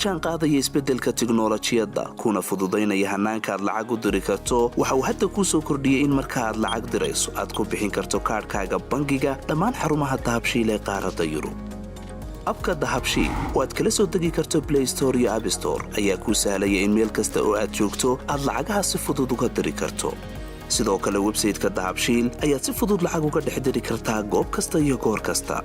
jaan qaadaya isbeddelka tiknolojiyadda kuna fududaynaya hannaanka aad lacag u diri karto. Waxa uu hadda kuu soo kordhiyey in marka aad lacag dirayso aad ku bixin karto kaadhkaaga bangiga dhammaan xarumaha Dahabshiil ee qaaradda Yurub. Abka Dahabshiil oo aad kala soo degi karto Play Store iyo App Store ayaa kuu sahlaya in meel kasta oo aad joogto aad lacagaha si fudud uga diri karto. Sidoo kale website-ka Dahabshiil ayaad si fudud lacag uga dhex diri kartaa goob kasta iyo goor kasta.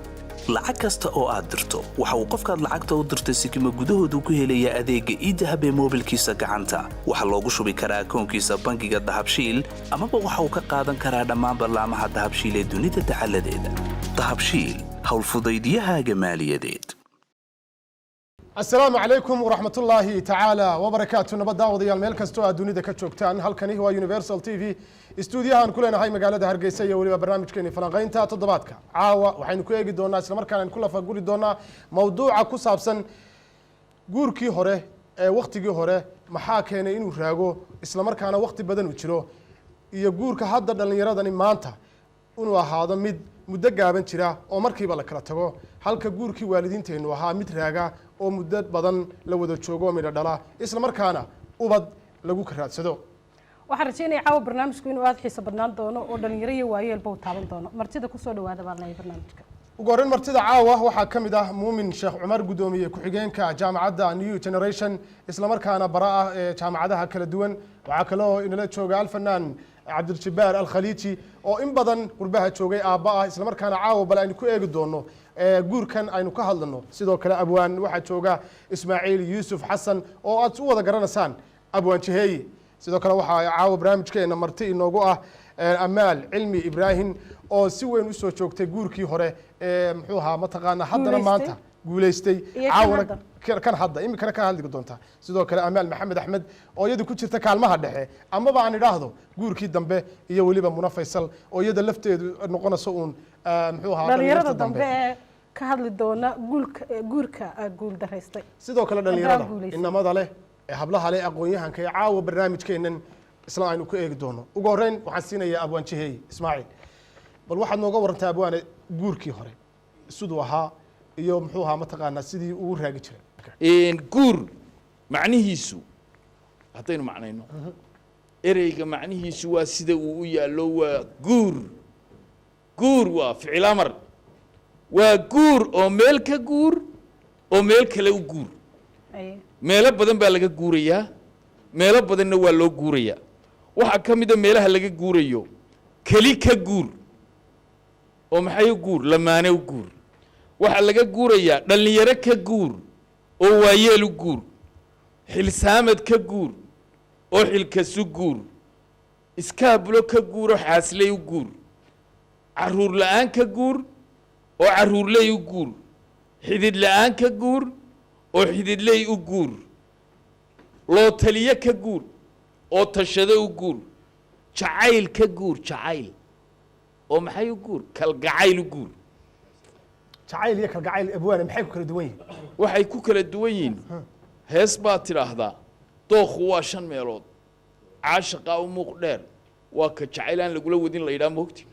Lacag kasta oo aad dirto, waxa uu qofkaad lacagta u dirtay sikima gudahoodu ku helayaa adeegga eDahab ee moobilkiisa gacanta. Waxaa loogu shubi karaa akoonkiisa bangiga Dahabshiil, amaba waxa uu ka qaadan karaa dhammaan ballaamaha Dahabshiil ee dunida dacaladeeda. Dahabshiil, howlfudaydiyahaaga maaliyadeed. Asalaamu calaykum waraxmatullaahi tacaala wabarakaatu. Nabad daawadayaal, meel kastoo aad dunida ka joogtaan. Halkani waa Universal TV, istuudiyahan ku leenahay magaalada Hargeysa, iyo weliba barnaamijkeeni falanqaynta toddobaadka. Caawa waxaynu ku eegi doonaa, islamarkaana aynu ku lafaguri doonaa mawduuca ku saabsan guurkii hore ee waktigii hore maxaa keenay inuu raago, islamarkaana wakti badan uu jiro, iyo guurka hadda dhallinyaradani maanta inuu ahaado mid muddo gaaban jira oo markiiba la kala tago, halka guurkii waalidiinteennu ahaa mid raaga oo muddo badan la wada joogo oo midho dhala, isla markaana ubad lagu karaadsado. Waxaan rajeynaya caawa barnaamijku inuu aada xiiso badnaan doono oo dhalinyaro iyo waayeelba uu taaban doono. Martida kusoo dhawaada baan leeyahay barnaamijka. Ugu horreyn, martida caawa waxaa ka mid ah Muumin Sheekh Cumar, guddoomiye ku-xigeenka jaamacadda New Generation, islamarkaana bara ah ee jaamacadaha kala duwan. Waxaa kaloo inala jooga alfanaan Cabdiljabaar Alkhaliiji oo in badan qurbaha joogay, aabba ah, islamarkaana caawa bal aynu ku eegi doono guurkan aynu ka hadlano. Sidoo kale abwaan waxaa jooga Ismaaciil Yuusuf Xasan oo aad u wada garanaysaan Abwaan Jiheeye. Sidoo kale waxaa caawa barnaamijkeena marti inoogu ah Amaal Cilmi Ibraahim oo si weyn usoo joogtay guurkii hore ee muxuu ahaa mataqaanaa haddana Guulaystay. maanta guulaystay. Iyo kan caawana hadda. Kan hadda iminkana ka hadli doontaa. Sidoo kale Amaal Maxamed Axmed oo iyadu ku jirta kaalmaha dhexe, amaba aan idhaahdo guurkii dambe, iyo weliba Muna Faysal oo iyada lafteedu noqonayso uun muxuu ahaa dhalinyarada dhalinyarta dambe ee ka hadli doona guulka guurka guul daraystay. Sidoo kale dhalinyarada guulaystay. Inamada leh ee hablaha leh, aqoon-yahanka ee caawa barnaamijkeennan isla aynu ku eegi doono. Ugu horreyn waxaan siinayaa Abwaan Jiheeye Ismaaciil. Bal waxaad nooga warantaa, abwaane, guurkii hore siduu ahaa iyo muxuu ahaa mataqaanaa sidii uu raagi jiray. Guur macnihiisu haddaynu macnayno ereyga, macnihiisu waa sida uu u yaallo, waa guur. Guur waa ficil amar, waa guur oo meel ka guur oo meel kale u guur. Meelo badan baa laga guurayaa, meelo badanna waa loo guurayaa. Waxaa ka mida meelaha laga guurayo keli ka guur oo maxay u guur, lamaane u guur. Waxaa laga guurayaa dhallinyaro ka guur oo waayeel u guur, xilsaamad ka guur oo xilkasu guur, iskaabulo ka guur oo xaasley u guur, carruur la'aan ka guur oo carruurley u guur, xidid la'aan ka guur oo xididley u guur, loo taliye ka guur oo tashado u guur, jacayl ka guur, jacayl oo maxay u guur, kalgacayl u guur. Jacayl iyo kalgacayl, abwaane, maxay ku kala duwan yihiin? Waxay ku kala duwan yihiin, hees baad tidhaahdaa: dookhu waa shan meelood, caashaqaa u muuq dheer, waa ka jacayl aan lagula wadin la yidhaha, moogti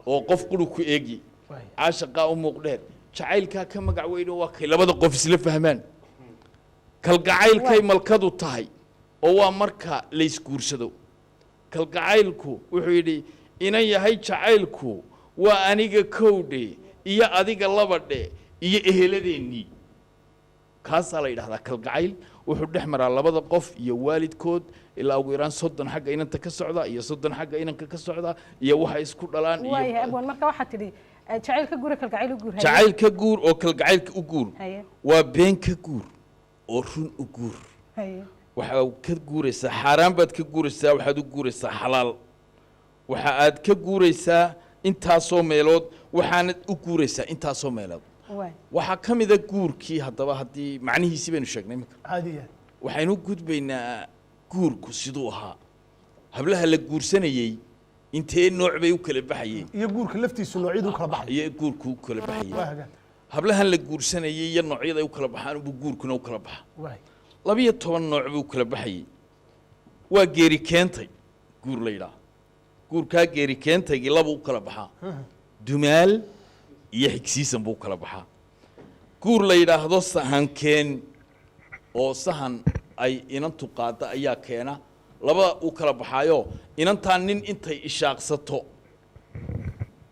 oo qof quru ku eegi. Caashaqaa u muuq dheer, jacaylkaa ka magac weyno, waa kay labada qof isla fahmaan. Kalgacaylkay malkadu tahay oo waa marka laysguursado. Kalgacaylku wuxuu yidhi inan yahay, jacaylku waa aniga kowdhe iyo adiga labadhe iyo eheladeennii. Kaasaa la yidhahdaa kalgacayl. Wuxuu dhex maraa labada qof iyo waalidkood, ilaa ugu yaraan 30 xagga inanta ka socda iyo 30 xagga inanka ka socda iyo waxay isku dhalaan. Waayahay. Iyo Abwan, marka waxaad tidhi jacayl ka guura, kalgacayl u guur. Haye. Jacayl ka guur oo kalgacaylka u guur. Waa been ka guur oo run u guur. Waxaa ka guuraysaa xaaraan baad ka guuraysaa, waxaad u guuraysaa xalaal. Waxa aad ka guuraysaa intaasoo meelood, waxaanad u guuraysaa intaasoo meelood. Waxaa ka mida guurkii. Haddaba haddii macnihiisii baynu sheegnay iminka, caadiya, waxaynu u gudbaynaa guurku siduu ahaa, hablaha la guursanayey intee nooc bay u kala baxayeen, iyo guurka laftiisu noocyadu u kala baxay. Iyo guurku u kala baxayeen. Waa hagaag. Hablahan la guursanayey iyo noocyada ay u kala baxaan buu guurkuna u kala baxa. 12 nooc buu kala baxayey. Waa geeri keentay guur la yidhaah. Guurkaa geeri keentaygii laba u kala baxaa, dumaal iyo xigsiisan buu kala baxaa. Guur la yidhaahdo sahankeen. Oo sahan ay inantu qaada ayaa keena laba u kala baxaayo. Inantaa nin intay ishaaqsato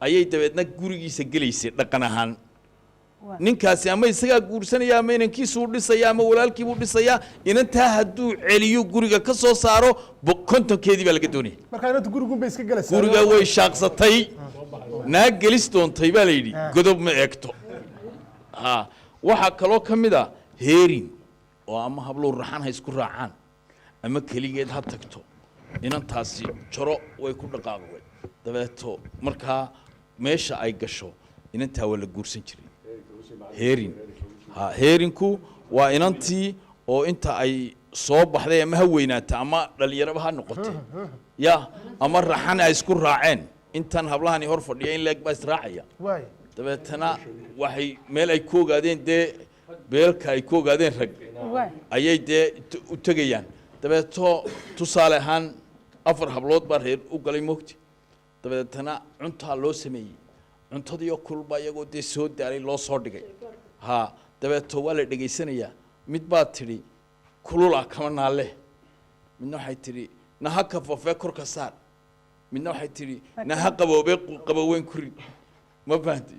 ayay dabeedna gurigiisa gelaysay dhaqan ahaan. Ninkaasi ama isagaa guursanaya ama inankiisuu dhisaya ama walaalkiibuu dhisayaa. Inantaa hadduu celiyo, guriga ka soo saaro, 50-keedii baa laga doonaya. Marka inantu gurigun bay iska gelaysaa. Guriga way shaaqsatay, naag gelis doontay baa la yidhi, godob ma eegto. Ha, waxaa kaloo ka mid a heerin oo ama hablow raxan ha isku raacaan ama keligeed ha tagto. Inantaasi joro way ku dhaqaaqday, dabeeto markaa meesha ay gasho inantaa waa la guursan jiray. Heerin, ha, heerinku waa inantii oo inta ay soo baxday, ama ha weynaata ama dhalinyaraba ha noqotay ya, ama raxan ay isku raaceen. Intan hablahani hor fadhiya in leeg baa israacaya. Dabeetana waxay meel ay ku ogaadeen, dee beelka ay ku ogaadeen rag ayay dee u tegayaan. Dabeeto tusaale ahaan afar hablood baa reer u galay moogti. Dabeetana cuntaa loo sameeyey, cuntadiioo kulba iyagoo dee soo daalay loo soo dhigay. Ha, dabeeto waa la dhegaysanayaa. Mid baa tidhi, "Kulula kama naalle." Midna waxay tidhi, "Naha kafafee korka saar." Midna waxay tidhi, "Naha qaboobee qaboweyn ku rid." Ma fahanti?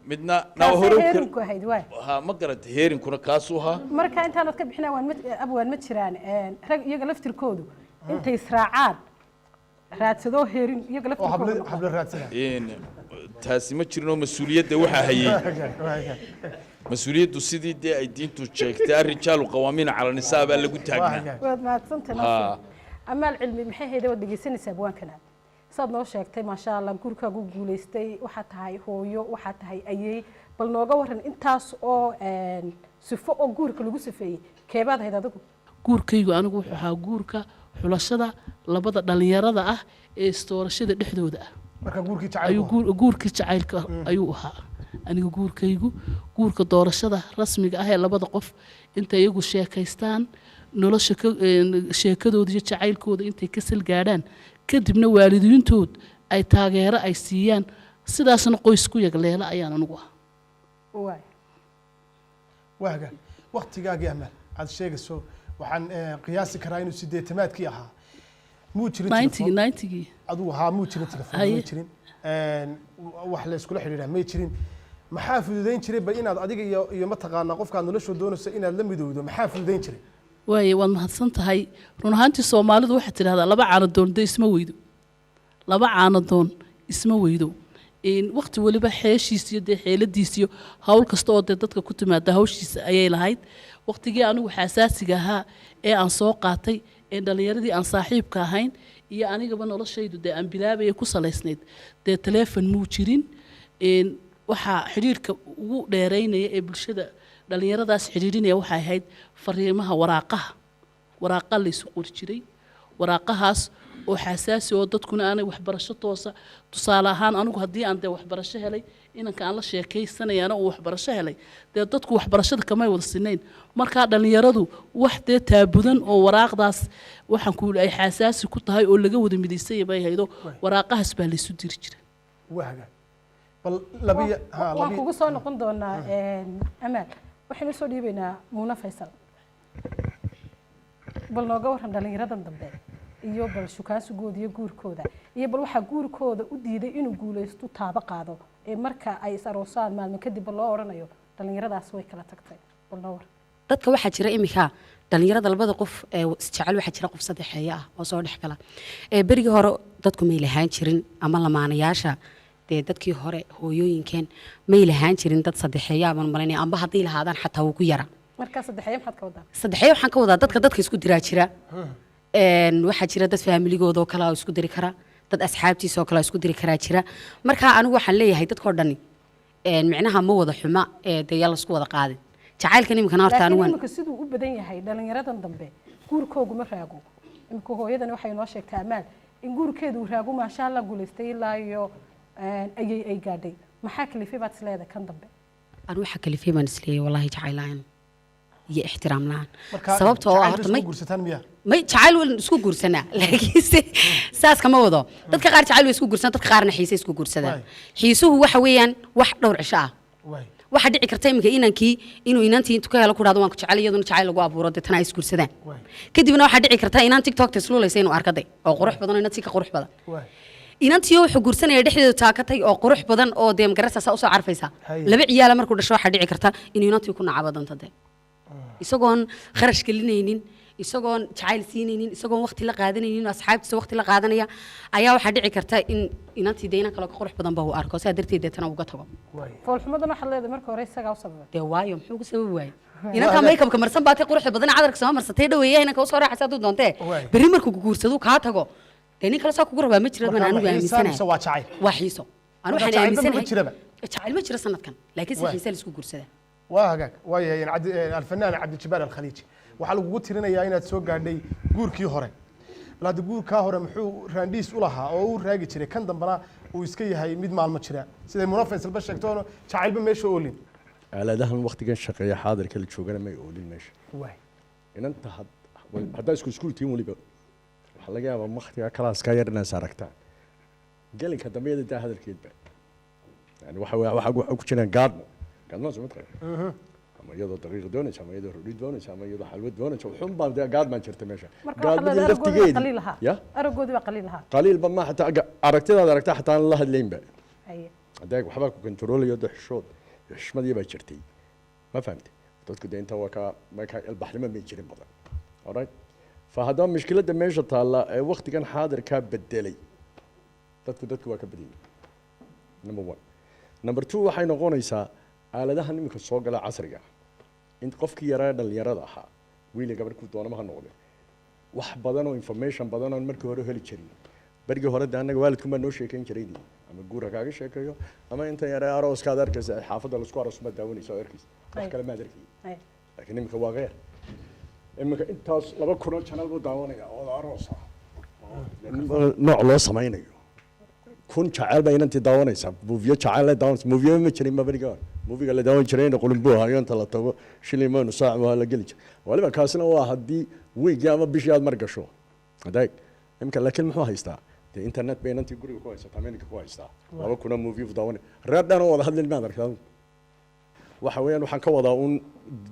Midna naa kaasay hore u heerinku ahayd waay. Ha, ma garatay? Heerinkuna kaasuu ahaa. Marka intaanad ka bixina, waan ma abwaan, ma jiraan rag iyaga laftirkoodu intay israacaan raadsadoo heerin iyaga oo hablo laftirkoodu? Hablo raadsana. Taasi ma jirinoo mas-uuliyadda waxaa hayay, mas-uuliyaddu sidii dee ay diintu sheegtay, الرجال قوامون على النساء, baa lagu taagnaa. Waad mahadsantahay. Ha. Amaal Cilmi, maxay hayda, waad dhegeysanaysaa abwaankana. Saad noo sheegtay, maasha Allah, guurkaagu guulaystay, waxaa tahay hooyo, waxaa tahay ayey. Bal nooga waran intaas oo sifo oo guurka lagu sifeeyey, keebaad ahayd adigu? Guurkaygu anigu wuxuu ahaa guurka xulashada labada dhalinyarada ah ee isdoorashada dhexdooda ah. Marka guurkii ayuu jacaylku guurkii jacaylka ayuu ahaa aniga guurkaygu, guurka doorashada rasmiga ah ee labada qof intay iyagu sheekaystaan, nolosha ka sheekadooda iyo jacaylkooda intay ka salgaadhaan, kadibna waalidiintood ay taageero ay siiyaan, sidaasna qoys ku yagleela ayaan anigu ah. Waay. Waaga waktigaagii, Amaal, aad sheegayso, waxaan qiyaasi karaa inuu 80-aadkii ahaa. Muu jirin 90-gii. Telefoon 90-gii. Adigu haa, muu jirin telefoon? Haye. May jirin. Wax la iskula xidhiidhaa may jirin. Maxaa fududayn jiray bal inaad adiga iyo mataqaanaa qofkaad nolosha doonayso inaad la midowdo? Maxaa fududayn jiray? Waaye, waad mahadsan tahay. Run ahaantii Soomaalidu waxay tidhahdaa, laba caanadoon de isma weydo, laba caanadoon isma weydo. In waqti waliba xeeshiis iyo dee xeeladiis iyo hawl kasta oo dee dadka ku timaada hawshiisa ayay lahayd. Waqtigii anigu xasaasiga ahaa ee aan soo qaatay ee dhallinyaradii aan saaxiibka ahayn iyo anigaba noloshaydu dee aan bilaabaya ku salaysnayd, dee taleefon muu jirin. In waxaa xidhiidhka ugu dheeraynaya ee bulshada dhallinyaradaas xidhiidhinaya waxay ahayd fariimaha waraaqaha. Waraaqa la isu qori jiray, waraaqahaas oo xasaasi oo dadkuna aanay waxbarasho toosa. Tusaale ahaan anigu haddii aan dee waxbarasho helay, inanka aan la sheekaysanayaana uu waxbarasho helay, dee dadku waxbarashada kamay wada sinayn. Markaa dhallinyaradu wax dee taabudan oo waraaqdaas waxaan ku ay xasaasi ku tahay oo laga wada midaysanya bay haydo. Waraaqahaas baa la isu diri jiray. Waaga bal labiya ha waan labiya kugu soo noqon doonaa, Amaal. Waxaynu soo dhiibaynaa Muuna Faysal. Bal nooga waran dhallinyaradan dambe iyo bal shukaansigooda iyo guurkooda iyo bal waxaa guurkooda u diiday inuu guulaysto, taabo qaado, ee marka ay is aroosaan maalmo kadib loo odhanayo dhallinyaradaas way kala tagtay. Bal noo waran. Dadka waxaa jira iminka dhalinyarada labada qof ee isjecel, waxaa jira qof saddexeeya ah oo soo dhex gala. Ee berigii hore dadku may lahaan jirin, ama lamaanayaasha dee dadkii hore hooyooyinkeen may lahaan jirin dad saddexeeya abaan malaynaya, amba hadday lahaadaan xataa wuu ku yara. Markaa saddexeeye maxaad ka wadaa? Saddexeeya waxaan ka wadaa dadka dadka isku diraa jira. Waxaa jira dad faamiligooda oo kale oo isku diri kara, dad asxaabtiisa oo kale oo isku diri karaa jira. Marka anigu waxaan leeyahay dadkoo dhani micnaha ma wada xuma ee dee yaa laisku wada qaadin jacaylkan iminkana horta laakiin anigu waan iminka siduu u badan yahay dhallinyaradan dambe guurkoogu ma raago. Iminka hooyadani waxay noo sheegtay, Amaal, in guurkeedu uu raago, maasha Allah, guulaystay ilaa iyo ayay ay gaadhay. Maxaa kalifay baad isleedahay kan dambe? Anu waxa kalifay baan isleeyahay wallahi jacayl la'aan iyo ixtiraam la'aan. Marka Sababtoo ah jacayl horta isku may guursataan miya? May, jacayl waan isku guursanaa, laakiinse saas kama wado. Dadka qaar jacayl way isku guursanaa, dadka qaarna xiise isku guursadaan. Waay. Xiisuhu waxa weeyaan wax dhowr cisho ah. Waay. Waxaa dhici karta iminka inankii inuu inantii intuu ka helo ku dhahdo waan ku jecel, iyaduna jacayl lagu abuuro, deetana ay isguursadaan. Kadibna waxaa dhici karta inaan TikTokta isluulaysa inuu arkaday oo qurux badan oo inantii ka qurux badan. Inantii wuxuu guursanaya dhexdeedu taakatay oo qurux badan oo dee magarasa saa usoo carfaysa. Laba ciyaala markuu dhasho, waxaa dhici karta inuu inantii ku nacabo danta dee, isagoon kharash gelinaynin, isagoon jacayl siinaynin, isagoon waqti la qaadanaynin, asxaabtiisa waqti la qaadanaya, ayaa waxaa dhici karta in inantii dee inan kaloo ka qurux badan ba uu arko, sidaa darteed deetana uga tago. Foolxumadan waxaad leedahay marka hore isagaa u sababay. Dee waayo, muxuu ugu sababi waayey? Inankaa makeupka marsan baa tay quruxda badan, cadarka soo marsatay, dhaweeya inanka usoo raaxaysa hadduu doontee. Berri markuu guursado kaa tago, dee nin kale saa kugu rabaa ma jira baan Marka anigu ma xiisaa aaminsanahay. Mise waa jacayl? Waa xiiso. Anu Marka waxaan jacaylba ma aaminsanahay jiraba? Jacayl ma jiro sanadkan, laakiin si xiisa la isku guursadaa. Waa hagaag, waayahay. Alfanaan Cabdijabaar Alkhaliiji, waxaa lagugu tirinayaa inaad soo gaadhay guurkii hore. Bal hadda guurkaa hore muxuu raandhiis u lahaa oo u raagi jiray, kan dambena uu iska yahay mid maalmo jira, siday Muna Faysalba sheegto, oona jacaylba meesha oolin? Aaladahan waktigan shaqeeya xaadirka la joogana may oolin meesha. Inanta haddaa isku iskuul tihiin, weliba waxaa laga yaabaa waktiga kalaaskaa yar inaad is aragtaan, gelinka dambe iyada daa hadalkeedba. Yani waxa weeye waxa ku jiraan gaadmo gaadmo soo mataqaan, ama iyadoo daqiiq doonaysa, ama iyadoo rudhi doonaysa, ama iyadoo xalwad doonaysa, wuxuun baa dee gaadmaan jirta meesha. Marka waxaad Gaadmadii leedahay aragoodii baa laftigeedii qaliil ahaa. Ya. Aragoodii baa qaliil ahaa. Qaliilba ma xataa aragtidaad aragta xataa aan la hadlaynba. Hadee waxbaa ku kontaroolayo dee, xishood iyo xishmadii baa jirtay, ma fahamtay? Dadku dee inta waa ka marka ilbaxnimo may jirin badan, alright. Fa haddaba mushkiladda meesha taalla ee waktigan xaadirkaa bedelay dadku waa ka badanyay, number one. Number two, waxay noqonaysaa aaladahan iminka soo gala casriga ah, in qofkii yaraa dhalinyarada ahaa, wiil iyo gabadh ku doonama ha noqde, wax badan oo information badan oon markii hore heli jirin. Berigii hore de annaga waalidkun baa noo sheekeyn jiray, ama guur ha kaaga sheekeeyo, ama intan yare arooska aad arkaysa, xaafadda laisku aroos baad daawanaysa oo arkaysa, wax kale maad arkay. Laakiin iminka waa keer, iminka intaas 2000 oo channel buu daawanaya oo aroos ah nooc loo samaynayo, 1000 jacayl baa inantii daawanaysaa, movie-yo jacayl la daawanaysa. Movie-yo ma jirin ma beriga hore. Movie-ga la daawan jirayna qulumbu ahayo, inta la tago shilimaanu saac waa la geli jiray. Waliba kaasina waa haddii wiigii ama bishii aad mar gasho adeeg. Imika laakiin muxuu haystaa? Dee internet bay inantii guriga ku haysataa, meninka ku haystaa, 2000 oo movie daawanay, reer dhan oo wada hadlin maad aragtaa. Waxa weeyaan waxaan ka wadaa uun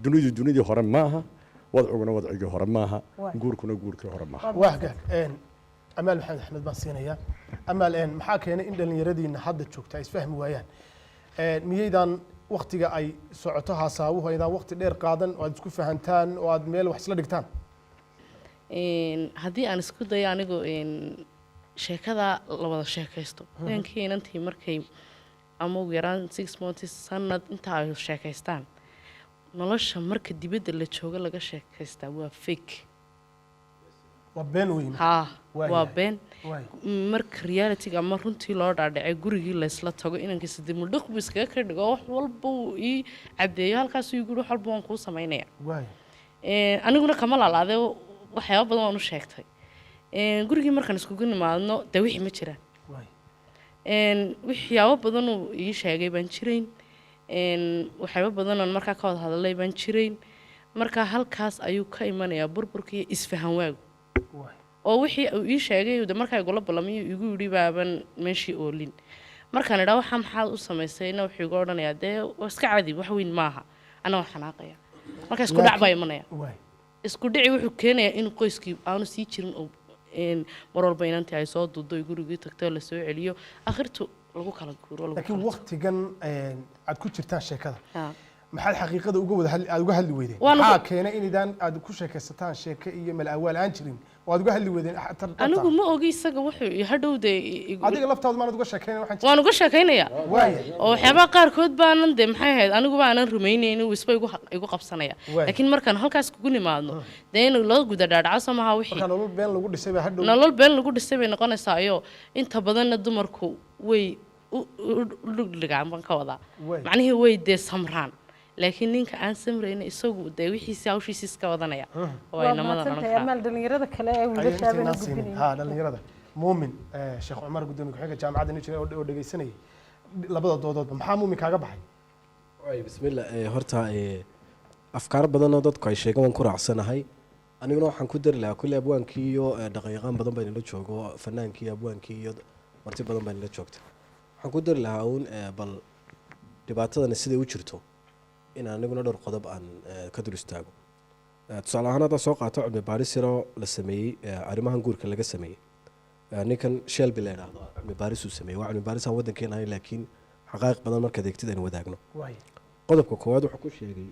dunidu dunidii hore maaha, wadciguna wadcigii hore maaha, guurkuna guurkii hore maaha. Waa hagaag. Amaal Maxamed Axmed baan siinayaa. Amaal, maxaa keenay in dhallinyaradiina hadda joogta ay isfahmi waayaan? Miyaydaan waktiga ay socoto haasaawuhu aydaan wakti dheer qaadan oo aad isku fahantaan oo aad meel wax isla dhigtaan? Haddii aan isku dayo anigu sheekada la wada sheekaysto, inankii inantii markay ama ugu yaraan 6 months, sanad inta ay sheekaystaan, nolosha marka dibadda la joogo laga sheekaystaa waa fake. Waa been weyn. Haa. Waa waa yahay. Been. Waay. Marka reality-ga ama runtii loo dhaadhacay, gurigii laysla tago, inankiisa dib buu iskaga ka dhigo, wax walba uu ii caddeeyo, halkaasuu igu yidhi wax walba waan kuu samaynaya. Aniguna kama lalaade, waxyaaba badan waan u sheegtay. Gurigii markaan iskugu nimaadno dee wixii ma jiraan. Waxyaabo badan uu ii sheegay baan jirayn. Waxyaabo badan oon markaa ka wada hadalay baan jirayn. Marka halkaas ayuu ka imanayaa burburka iyo isfahan waagu, oo wixii uu ii sheegay de markaa igula ballamiyo igu yidhi baaban meeshii oolin. Markaan idhaa waxaa maxaad u samaysayna, wuxuu igu odhanayaa dee waa iska cadi, wax weyn maaha. Anna waan xanaaqaya, marka isku dhac baa imanaya. Isku dhici wuxuu keenayaa in qoyskii aanu sii jirin oo mar walba inantii ay soo duudo, ay gurigii tagto, la soo celiyo, akhirtu lagu kala guuro, lagu Laakiin kala waktigan aad ku jirtaan sheekada, Ha. maxaad xaqiiqada uga wada hadli aad uga hadli weydeen? Maxaa keenay inidaan aad ku sheekaysataan sheeke iyo mal awaal aan jirin oo aad uga hadli weydeen dhabta? Anigu ma ogi isaga wuxuu hadhow dee Adiga laftaadu maanad uga sheekaynayn waxaan? Waan uga sheekaynayaa. Waaya. Oo waxyaabaha qaarkood baanan dee maxay ahayd, anigu baanan rumaynaynin, wuu isba igu qabsanaya. Laakiin markaan halkaas kugu nimaadno dee in loo guda dhaadhaco soo maha wixii. Marka nolol been lagu dhisay baa hadhow. Nolol been lagu dhisay bay noqonaysaa iyo inta badanna dumarku way u dhugdhigaan baan ka wadaa. Macnihii way dee samraan, laakiin ninka aan samrayna isagu dee wixiisi hawshiisi iska wadanaya oo Waa ay namadan odhan mahadsantahay karaan. Amaal. Dhalinyarada kale ee Ayaan wiilasha baynu intaynaan siinin gudbinayna. Ha, dhalinyarada Muumin Sheekh Cumar, gudoomiye ku-xigeenka jaamacadda Nigeria, oo dhegeysanayay labada doodoodba, maxaa Muumin kaaga baxay? Waay, bismillah. Horta afkaar badanoo dadku ay sheegeen waan ku raacsanahay. Aniguna waxaan ku dari lahaa kulle abwaankii iyo dhaqanyaqaan badan baa inala joogo, fanaankii iyo abwaankii iyo marti badan baa inala joogta. Waxaan ku dari lahaa uun bal dhibaatadani siday u jirto. In aniguna dhowr qodob aan ka dul istaago. Tusaale ahaan, haddaa soo qaato cilmi baaris yaroo la sameeyey, arrimahan guurka laga sameeyey, ninkan Shelby la idhaahdo cilmi baaris uu sameeyey, waa cilmi baaris aan waddankeena ahayn, laakiin xaqaa'iq badan markaad eegtid aynu wadaagno. Qodobka koowaad wuxuu ku sheegay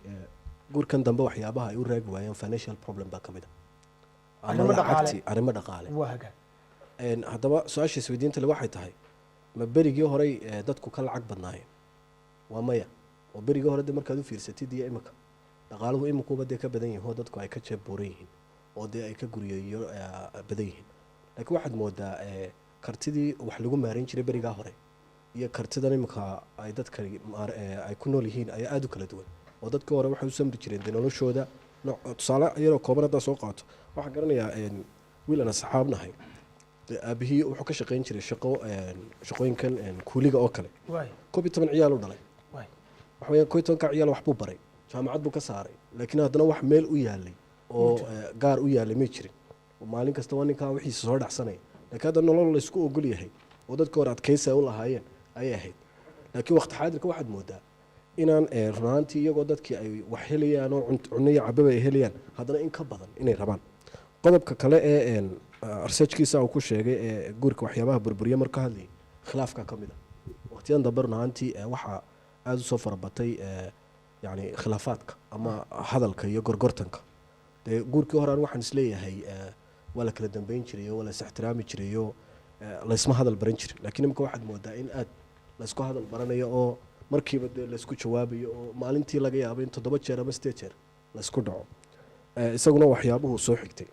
guurkan dambe waxyaabaha ay u raagi waayeen financial problem baa ka mid ah, ama Arrimo dhaqaale. lacagtii, arrimo dhaqaale. Waa hagaag. Haddaba su-aasha isweydiinta le waxay tahay, ma berigii horey dadku ka lacag badnaayeen? Waa maya. Oo berigii hore de markaad u fiirsatid iyo imika, dhaqaaluhu imikuba dee ka badan yihin oo dadku ay ka jeeb buuran yihiin oo dee ay ka guryeeyo badan yihiin, laakiin waxaad moodaa kartidii wax lagu maareyn jiray berigaa hore iyo kartidan imika ay dadkani ay ku nool yihiin ayaa aada u kala duwan. Oo dadkii hore waxay u samri jireen dee noloshooda tusaale yaroo kooban haddaan soo qaato, waxaan garanayaa wiil aan asxaabnahay, dee aabihii wuxuu ka shaqayn jiray shaqo shaqooyinkan kuuliga oo kale. 11 ciyaal u dhalay. Waxa weeyaan 11-ka ciyaal wax buu baray, jaamacad buu ka saaray, laakiin haddana wax meel u yaalay oo gaar u yaalay may jirin. Oo maalin kasta waa ninkaa wixiisa soo dhacsanaya, laakiin hadda nolol laysku ogol yahay oo dadka hore adkaysi ay u lahaayeen ayay ahayd. Laakiin waqti xaadirka waxaad moodaa inaan run ahaantii iyagoo dadkii ay wax helayaan oo cunno iyo cababa ay helayaan, haddana in ka badan inay rabaan. Qodobka kale ee researchkiisa uu ku sheegay ee guurka waxyaabaha burburiya marka hadlayay, khilaafka ka mid ah. Waqtiyadan dambe run ahaantii waxaa aada usoo farabatay yacni khilaafaadka ama hadalka iyo gorgortanka. Dee guurkii hore aan waxaan isleeyahay waa la kala dambeyn jiray oo waa la is ixtiraami jiray oo laysma hadal baran jirin, laakiin imika waxaad moodaa in aad laysku hadal baranayo oo markiiba dee laysku jawaabayo oo maalintii laga yaabo in 7 jeer ama 8 jeer laysku dhaco. Isaguna waxyaabuhu soo xigtay.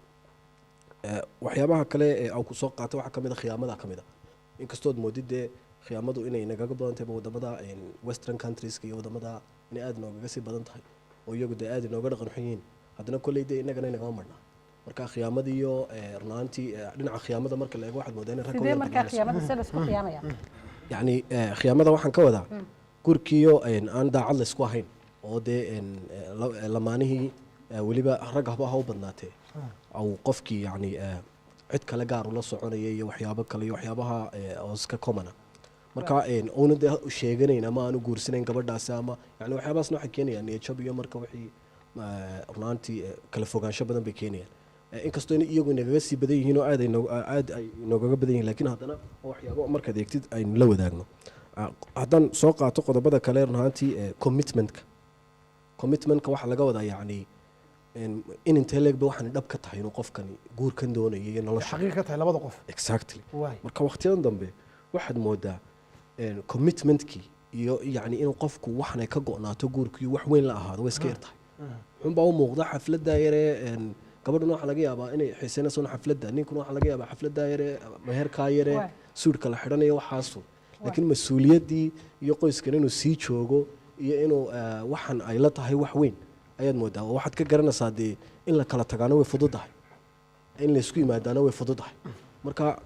Waxyaabaha kale ee uu ku soo qaatay waxaa kamid a khiyaamada ka mid a, inkastood moodid dee khiyaamadu inay nagaga badan tahay wadamada western countries iyo wadamada, inay aada noogaga sii badan tahay oo iyagu dee aada inooga dhaqan xun yihiin, haddana kolley dee innagana inagama marnaa. Marka khiyaamada iyo run ahaantii dhinaca khiyaamada marka la eego, waxaad moodaa in ragga Sidee u yar markaa badnaanayso. Khiyaamada see laisku khiyaamaya? Yacni khiyaamada waxaan ka wadaa gurkiyo aan daacad laysku ahayn oo dee lamaanihii weliba rag haba ha u badnaatee, au qofkii yacni cid kale gaar ula soconaya iyo waxyaabo kale iyo waxyaabaha oo iska common ah. Marka uuna dee sheeganayn ama aanu guursanayn gabadhaasi, ama yani waxyaabahaasna waxay keenayaan niyadjab iyo marka wixii run ahaantii kala fogaansho badan bay keenayaan. Inkastoo in iyagu inagaga sii badan yihiin oo aad ay aad ay inoogaga badan yihiin, laakiin haddana oo waxyaabo markaad eegtid aynu la wadaagno. Haddaan soo qaato qodobada kale, run ahaantii commitmentka waxaa laga wadaa yacni in intee leegba waxaan dhab ka tahay inuu qofkani guurkan doonayo iyo nolosha. Xaqiiq ka tahay labada qof. Exactly. Marka waqtiyadan dambe waxaad moodaa commitmentkii iyo yacni inuu qofku waxan ay ka go'naato guurkii wax weyn la ahaado way iska yar tahay. Wuxuunbaa u muuqda xafladda yaree gabadhuna waxaa laga yaabaa inay xiiseynayso xafladda, ninkuna waxaa laga yaabaa xafladda yaree meherkaa yaree suudhka la xidhanayo waxaasu, laakiin mas-uuliyaddii iyo qoyskan inuu sii joogo iyo inuu waxan ay la tahay wax weyn ayaad moodaa. Oo waxaad ka garanaysaa dee in la kala tagaana way fududahay, in laysku yimaadaana way fududahay. Marka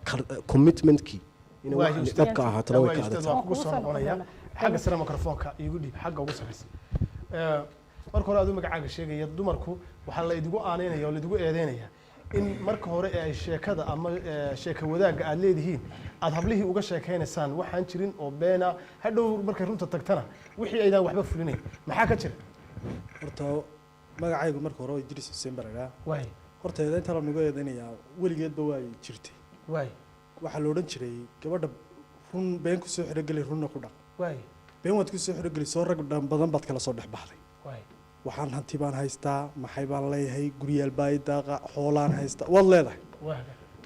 commitmentkii inay Waayo, waxan ustaad. dhabka ahaatana way Waayo, ka ustaad, adag tahay. Waan kugu soo Kugu soo noqonaya. noqonaya. Xagga sare mikrofoonka iigu dhiib, xagga ugu sarreysa. Marka hore aduu magacaaga sheegaya, dumarku waxaa la idigu aaneynaya oo la idigu eedeynaya in marka hore ee ay sheekada ama sheeka wadaagga aad leedihiin aad hablihii uga sheekaynaysaan waxaan jirin oo beena, hadhow markay runta tagtana wixii aydaan waxba fulinayn. Maxaa ka jira? Horta magacaygu marka hore waa Idriis Xuseen baragaa. Horta eedaynta la nagu eedaynayaa weligeedba waa jirtay. Waxaa la odhan jiray gabadha run been ku soo xirogeli, runna ku dhaq. Been waad ku soo xirogeli, soo rag dhan badan baad kala soo dhex baxday. Waxaan hanti baan haystaa, maxay baan leeyahay, guryaal baa i daaqa, xoolaan haystaa, waad leedahay.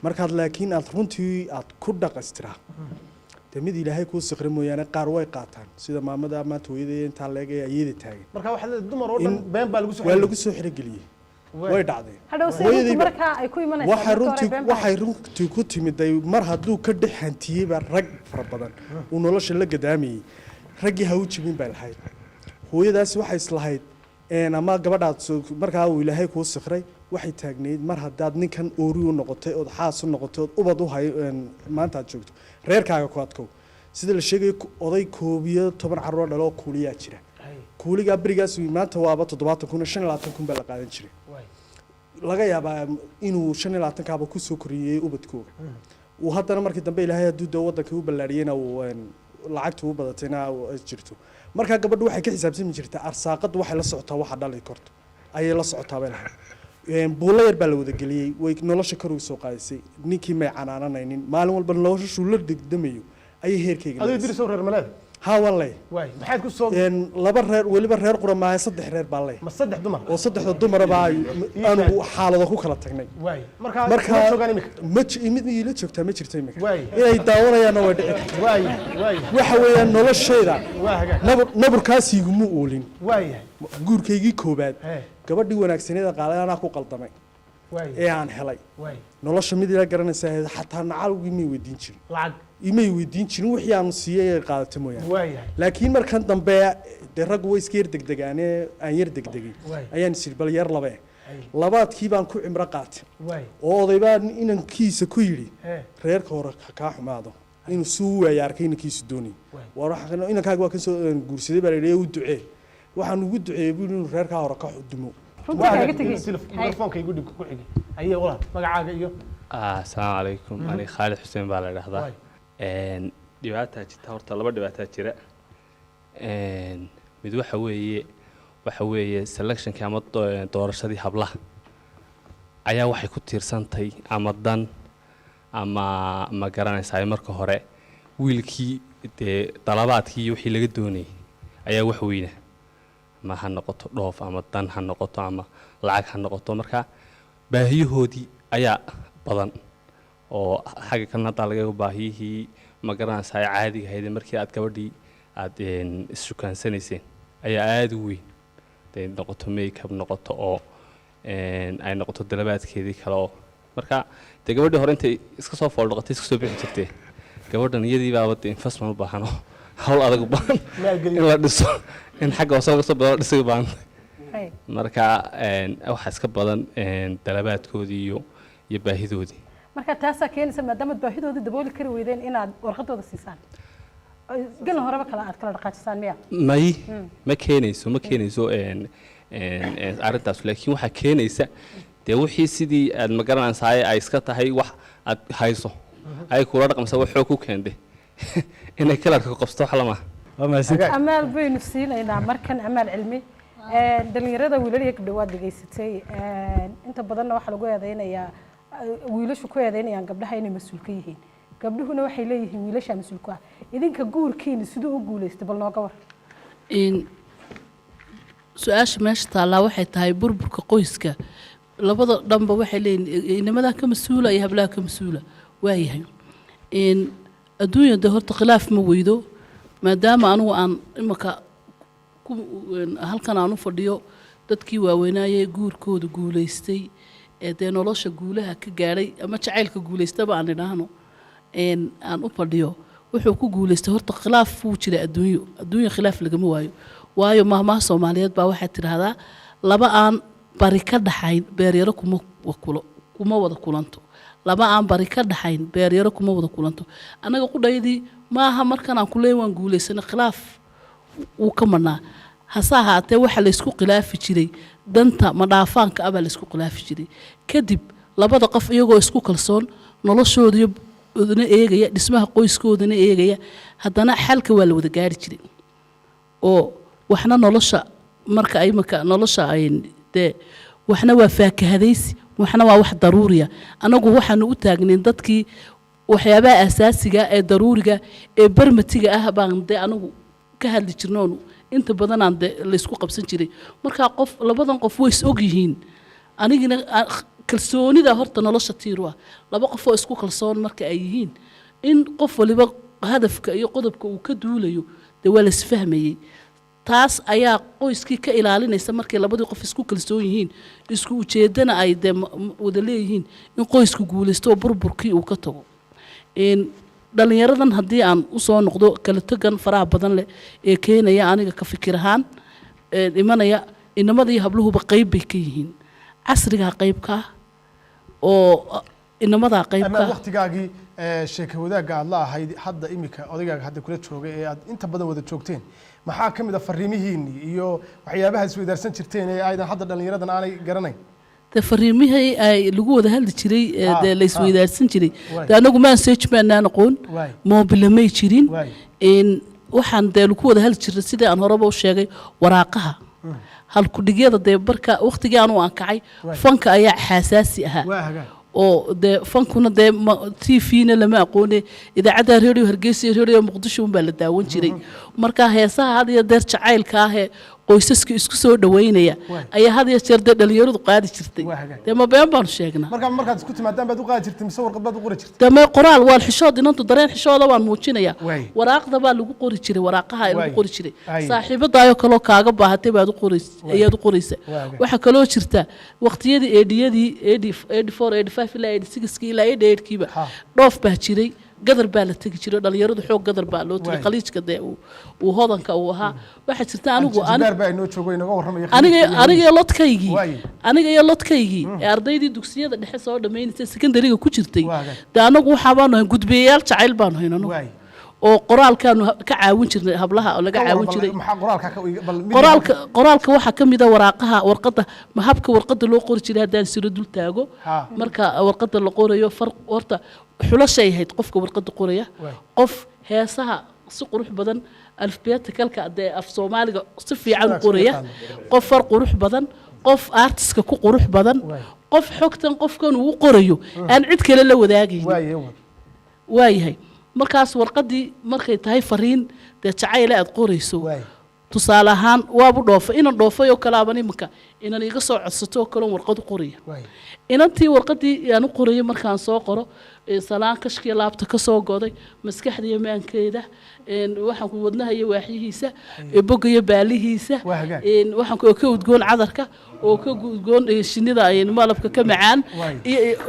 Markaad laakiin aad runtii aad ku dhaqastiraa dee mid Ilaahay kuu siqri mooyaane, qaar way qaataan, sida maamada maanta hooyadee intaa leegaya ayada taagan. Marka waxaad leedahay dumar oo dhan been baa lagu soo waa xirogeliye. Lagu soo xirogeliyey, way dhacday. Hadhow see runtu Hooyadayba- markaa ay ku imanaysaa? Waxay Marka hore runtii been baa waxay runtii ku timiday mar hadduu ka dhex hantiyeyba rag fara badan uu nolosha la gadaamayey, raggii ha u jibin bay lahayd hooyadaasi. Waxay islahayd ama gabadhaad markaa uu Ilaahay kuu sikray, waxay taagnayd mar haddaad ninkan oori u noqotay ood xaas u noqotay ood ubad u hay maanta aad joogto, reerkaaga ku adkow. Sida la sheegayo oday 11 carruur dhalo oo kuuliyaa jira. Kuuligaa berigaas maanta waaba 70,000, 25,000 baa la qaadan jiray. Laga yaabaa inuu 25-kaaba kusoo koriyey ubadkooga, uu haddana markii dambe Ilaahay hadduu dee wadankii u ballaariyeyna uu Lacagtu u badatayna ay jirto. Markaa gabadhu waxay ka xisaabtami jirtaa arsaaqadu waxay la socotaa, waxa dhali karto ayay la socotaa bay lahayd. Buulo yar baa la wada geliyey, way nolosha kor ugu soo qaadisay. Ninkii may canaananaynin, maalin walba noloshuu la degdemayo ayay heerkayga Adigo maraysay. Dirisow, reer maleed? Haa, waan leeyahay. Waay, maxaad ku soo Laba reer, weliba reer qura maaha, saddex reer baan leeyahay. Ma saddex dumar? Oo saddexda dumaraba aanu xaalado ku kala tagnay. Waay, markaa Marka ma joogaan imika? Ma mid iila joogtaa ma jirto imika. Waay. Inay daawanayaanna way dhici kartaa. Waay waay. Waxa weeyaan noloshayda Waa hagaag. Naburkaas iguma oolin. Waayahay. Guurkaygii koobaad, gabadhii wanaagsaneeda qaalay anaa ku qaldamay ee aan helay. Nolosha mid ila garanaysa ahayd, xataa nacalgii may weydiin jirin. Lacag. Imay weydiin jirin, wixii aanu siiyey ay qaadatay mooyaane. Laakiin markan dambe dee raggu way iska yar degdegaane, aan yar degdegay ayaan isiri bal yar labe. Labaadkii baan ku cimro qaatay oo odaybaa inankiisa ku yidhi, reerka hore ha kaa xumaado, inuu suu waaya arkay inankiisu doonayay. War inankaaga waa kasoo guursaday baa la yidhi, ee u ducee. Waxaan ugu duceeyey buu yidhi inuu reerkaa hore ka dumo. Runtii Waa kaaga hagaag. tegey. Silif mikrofoonka igu dhig ku xigay. Aye walaal, magacaaga iyo? Asalaamu calaykum, aniga Khaalid Xuseen baa la dhahdaa. Dhibaataa jirta horta, laba dhibaataa jira. Mid waxa weeye selectionkii ama doorashadii hablaha ayaa waxay ku tiirsantay ama dan ama ma garanaysaa. Marka hore wiilkii dee dalabaadkii iyo wixii laga doonayay ayaa wax weyna, ama ha noqoto dhoof ama dan ha noqoto ama lacag ha noqoto. Marka baahiyahoodii ayaa badan oo xagga kalena haddaa laga eego baahiyihii ma garanaysaa caadiga ahayd markii aad gabadhii aad issukaansanayseen ayaa aada u weyn, haday noqoto makeup noqoto oo ay noqoto dalabaadkeedii kale. Oo marka dee gabadhii hore intay iska soo fooldhaqatay iska soo bixi jirtee, gabadhan iyadii baaba dee investment u baahan oo hawl adag u baahan Maalgelin. in la dhiso, in xagga hoose laga soo bilaabo dhisay u baahan. Marka waxaa iska badan dalabaadkoodii iyo baahidoodii. Marka taasaa keenaysa, maadaamaad baahidoodii dabooli kari weydeen, inaad warqadooda siisaan, gelin horeba kala aad kala dhaqaajisaan, miya? May, ma keenayso arrintaas, laakiin waxaa keenaysa dee wixii sidii aad ma garanaysaay ay iska tahay, wax aad hayso ay kula dhaqmaysa, wax xoog ku keentay inay kalarka ku qabsato wax lama. Waa mahadsantahay. Amaal baynu siinaynaa markan, Amaal Cilmi. Dhalinyarada wiilal iyo gabdho waad dhegaysatay. Inta badanna waxaa lagu eedeynayaa, wiilashu ku eedeynayaan gabdhaha inay mas-uul ka yihiin, gabdhuhuna waxay leeyihiin wiilashaa mas-uul ku ah. Idinka guurkiina siduu u guulaystay, bal nooga war. Su-aasha meesha taallaa waxay tahay burburka qoyska. Labada dhanba waxay leeyihin inamadaa ka mas-uula iyo hablaha ka mas-uula. Waayahay, adduunya de horta khilaaf ma weydo. Maadaama anigu aan imika halkan aan u fadhiyo dadkii waaweynaayee guurkooda guulaystay ee dee nolosha guulaha ka gaadhay ama jacaylka guulaystaba aan idhaahno, aan u fadhiyo, wuxuu ku guulaystay horta khilaaf wuu jira. Adduunyo khilaaf lagama waayo, waayo mahmaha Soomaaliyeed baa waxay tidhaahdaa, laba aan bari ka dhaxayn beeryaro kuma kulo, kuma wada kulanto. Laba aan bari ka dhaxayn beeryaro kuma wada kulanto. Annaga qudhaydii maaha markan aan kuleey waan guulaysanay, khilaaf wuu ka madhnaa. Hase ahaatee waxa laysku khilaafi jiray danta madhaafaanka ah baa laysku khilaafi jiray. Kadib labada qof iyagoo isku kalsoon, noloshoodana eegaya, dhismaha qoyskoodana eegaya, haddana xalka waa la wada gaari jiray. Oo waxna nolosha marka imika nolosha ay dee waxna waa faakahadaysi, waxna waa wax daruuriya. Anagu waxaanu u taagnayn dadkii waxyaabaha asaasiga ee daruuriga ee barmatiga ah baan dee anagu ka hadli jirnoonu inta badanaan dee laysku qabsan jiray. Marka qof labadan qof way is og yihiin. Anigina kalsoonida horta nolosha tiiru ah. Laba qof oo isku kalsoon marka ay yihiin, in qof waliba hadafka iyo qodobka uu ka duulayo dee waa la isfahmayey. Taas ayaa qoyskii ka ilaalinaysa markay labadii qof isku kalsoon yihiin, isku ujeedana ay dee wada leeyihiin, in qoysku guulaysto oo burburkii uu ka tago. Dhalinyaradan haddii aan usoo noqdo, kala tegan faraha badan leh ee keenaya, aniga ka fikir ahaan imanaya, inamada iyo habluhuba qayb bay ka yihiin. Casrigaa qayb ka ah oo inamadaa qayb ka Amaal, ah. Waqtigaagii sheeko wadaagga aad la ahayd hadda imika odaygaaga hadda kula joogay ee aad inta badan wada joogteen, maxaa ka mid a fariimihiinii iyo waxyaabaha isweydaarsan jirteen ee aydan hadda dhallinyaradan aanay garanayn? Dee fariimihii ay lagu wada hadli jiray ee Ah, dee la isweydaarsan jiray, Waay. dee anagu message maanaan aqoon, Waay. moobile may jirin. Waay. Waxaan dee lagu wada hadli jiray, sidii aan horeba u sheegay, waraaqaha halkudhigyada. Dee marka waqtigii aanu aan kacay, Waay. fanka ayaa xaasaasi ahaa, Waa hagaag. oo dee fankuna dee TV-na lama aqoone, idaacadda Radio Hargeysa iyo Radio Muqdisho unbaa la daawan jiray. Marka heesaha had iyo deer jacaylka ah ee qoysaska isku soo dhaweynaya Waay. ayaa had iyo jeer dee dhalinyaradu qaadi jirtay. Waa hagaag. Dee ma been baanu sheegnaa? Markaa markaad isku timaadaan baad u qaadi jirtay mise warqad baad u qori jirtay? Dee mee, qoraal waan xishood, inantu dareen xishooda waan muujinaya. Waay. Waraaqda baa lagu qori jiray, waraaqaha lagu Waay. qori jiray. Ay. Saaxiibadaayoo kaloo kaaga baahatay baad u qorays, ayaad u qoraysa. Waa. Waxaa kaloo jirta waqtiyadii 80-yadii, 84, 85 ilaa 86-kii ilaa 88-kiiba, Ha. dhoof baa jiray, gadar baa la tegi jiray, dhalinyaradu xoog gadar baa loo tegay. Waay. Khaliijka dee uu hodanka uu ahaa. Waxaa jirta anigu Jibaar baa inoo joogo, inaga warramaya. aniga aniga iyo lodkaygii, Waay. aniga iyo lodkaygii ee ardaydii dugsiyada dhexe soo dhammaynaysay, secondary-ga ku jirtay, Waa hagaag. dee anagu waxaa baanu hayn gudbiyayaal jacayl baanu hayn anagu, Waay. oo qoraalkaanu ka caawin jirnay hablaha, oo laga Ka warran caawin bal, jiray. Maxaa qoraalka ka bal Qoraalka waxaa ka mid a waraaqaha, warqadda, ma habka warqadda loo qori jiray haddaan siro dul taago. Ha. Marka warqadda la qorayo, far horta xulashay ahayd qofka warqadda qoraya, Waay. qof heesaha si qurux badan, alifbeetikalka dee af Soomaaliga si fiican u qoraya, qof far qurux badan, qof artiska ku qurux badan, Waay. qof xogtan qofkan uu u qorayo aan cid kale la wadaagaynin. Waaye, wad. Waayahay, markaas warqaddii markay tahay fariin dee jacayle aad qorayso, Waay. tusaale ahaan waabu dhoofa, inan dhoofay oo kalaaban iminka inan iga soo codsato oo kaleon warqad u qoraya. Waay. Inantii warqaddii aan u qorayay markaan soo qoro, salaan kashkiya laabta ka soo goday, maskaxda iyo maankeeda, waxaan ku wadnaha iyo waaxyihiisa, bogga iyo baalihiisa, Waa hagaag. Waxaan ku oo ka udgoon cadarka, oo ka udgoon shinnida, malabka ka macaan, Waay.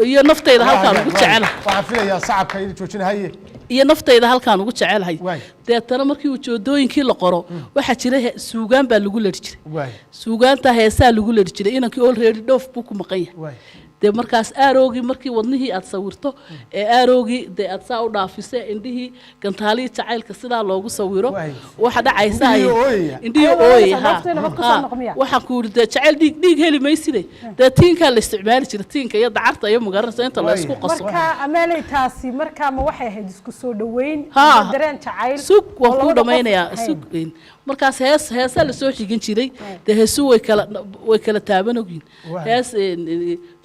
iyo naftayda halkaan ugu jecelahay. Waxaan filayaa sacabka inuu joojinahaye. Iyo naftayda halkaan ugu jecelahay. Waay. Deetana markii ujeedooyinkii la qoro, waxaa jira suugaan baa lagu ladhi jiray. Waay. Suugaanta heesaa lagu ladhi jiray. Inankii already dhoof buu ku maqan yahay. Waay. Dee markaas aaroogii markii wadnihii aad sawirto ee aaroogii dee aad saa u dhaafise, indhihii gantaalihii jacaylka sidaa loogu sawiro, Waay. waxa dhacaysa Indhihii ooyaya. Indhihii Ayadoo ooyaya. dhoofta nabad ku soo noqmiya. Waxaan ku yidhi dee jacayl dhiig dhiig heli mayside, dee tiinkaa la isticmaali jira, tiinka iyo dacarta iyo magaranaysa inta la isku qaso. Marka Amaaley, taasi markaa ma waxay ahayd isku soo dhaweyn Ha. ama dareen jacayl Sug, waan oo kuu labada qof dhammaynayaa. ahayn? Sug, markaas heesaa lasoo xigan jiray. Dee heesu way kala taaban ogyihin. Waay. Hees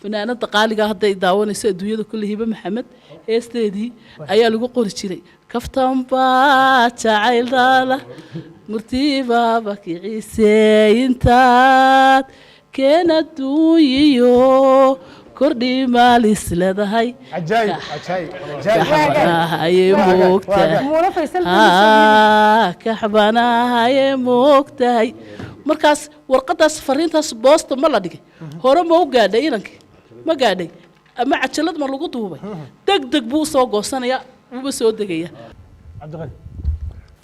fanaanada qaaliga hadday daawanayso adduunyada kulle, Hibe Maxamed, heesteedii ayaa lagu qori jiray: kaftan baa jacayldaada murtibaaba kiciise, intaad keen adduunyiyo kordhi maalis leedahay. Cajaayib, cajaayib, cajaayib. Kaxbanahaye Waa moogtahay. Muuna Faysal. Haa, kaxbanahaye moogtahay. Markaas warqadaas, fariintaas boosta ma la dhigay? Hore ma u gaadhay inankii? Ma gaadhay ama cajalad ma lagu duubay? Deg deg buu usoo goosanaya, wuuba soo degaya. Cabdiqani.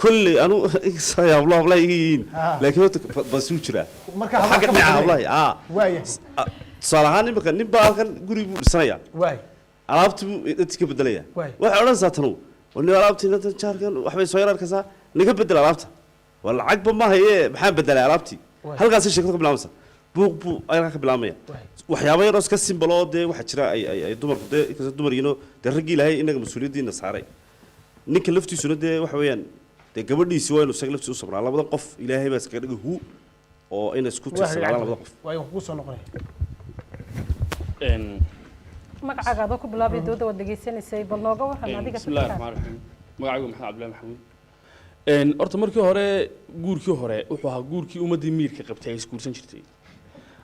Kulley anu inkastoo ay hablo hablaha iga yihiin, laakiin horta basuu jiraa. Marka xagga hablaha ka dhinaca badnay. hablaha Waaya. Tusaale ahaan imika nin baa halkan guri buu dhisanayaa, Waay. alaabtii buu dadkii ka bedelaya. Waay. Waxay odhanaysaa tanu nin alaabtii intan jaarkan waxbay soo yar arkaysaa, naga bedel alaabta, waa lacagba ma haye, maxaan bedelay alaabtii? Waay. Halkaasay sheekadu ka bilaabaysa, buuq buu halkaa ka bilaabmaya. Waay. Waxyaabo yaroo iska simple oo dee waxaa jira ay dumarku dee, inkastoo dumarkiino dee raggii Ilaahay inaga mas-uuliyaddiina saaray, ninka laftiisuna dee waxa weeyaan dee gabadhiisi waa inuu isaga laftiisa u sabraa. Labada qof Ilaahay baa iskaga dhigay hu oo inay isku Waa tiirsanaadaan labada qof. Waay, waan kugu soo noqonaya. Magacaaga adoo ku bilaabay, dooda waad dhegaysanaysay, bal nooga waran adiga Bismillahi fikirkaaga. raxmaan raxiim. Magacaygu Maxamed Cabdillahi Maxamuud. Horta markii hore guurkii hore wuxuu ahaa guurkii ummaddii miirka qabtay ay isguursan jirtay.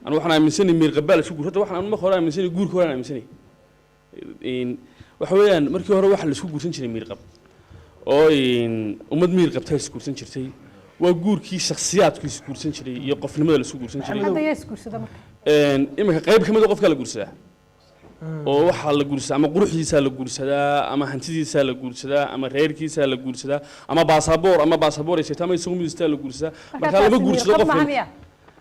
Anu waxaan aaminsanahay miir qabbaa la isku guur. Hadda waxaan anu marka hore aaminsanay guurkii hore aan aaminsanay. Waxa weeyaan markii hore waxaa la isku guursan jiray miir qab oo ummad miir qabtay ay isguursan jirtay. Waa guurkii shakhsiyaadku isguursan jiray iyo qofnimada la isku guursan jiray. Hadda yaa isguursada marka? Iminka qayb ka mid a qofkaa la guursadaa, oo waxaa la guursadaa ama quruxdiisaa la guursadaa, ama hantidiisaa la guursadaa, ama reerkiisaa la guursadaa, ama baasaboor ay sheegto ama isagu midistaa la guursadaa. Markaa lama taasi guursado miirqab qofka. maaha miya?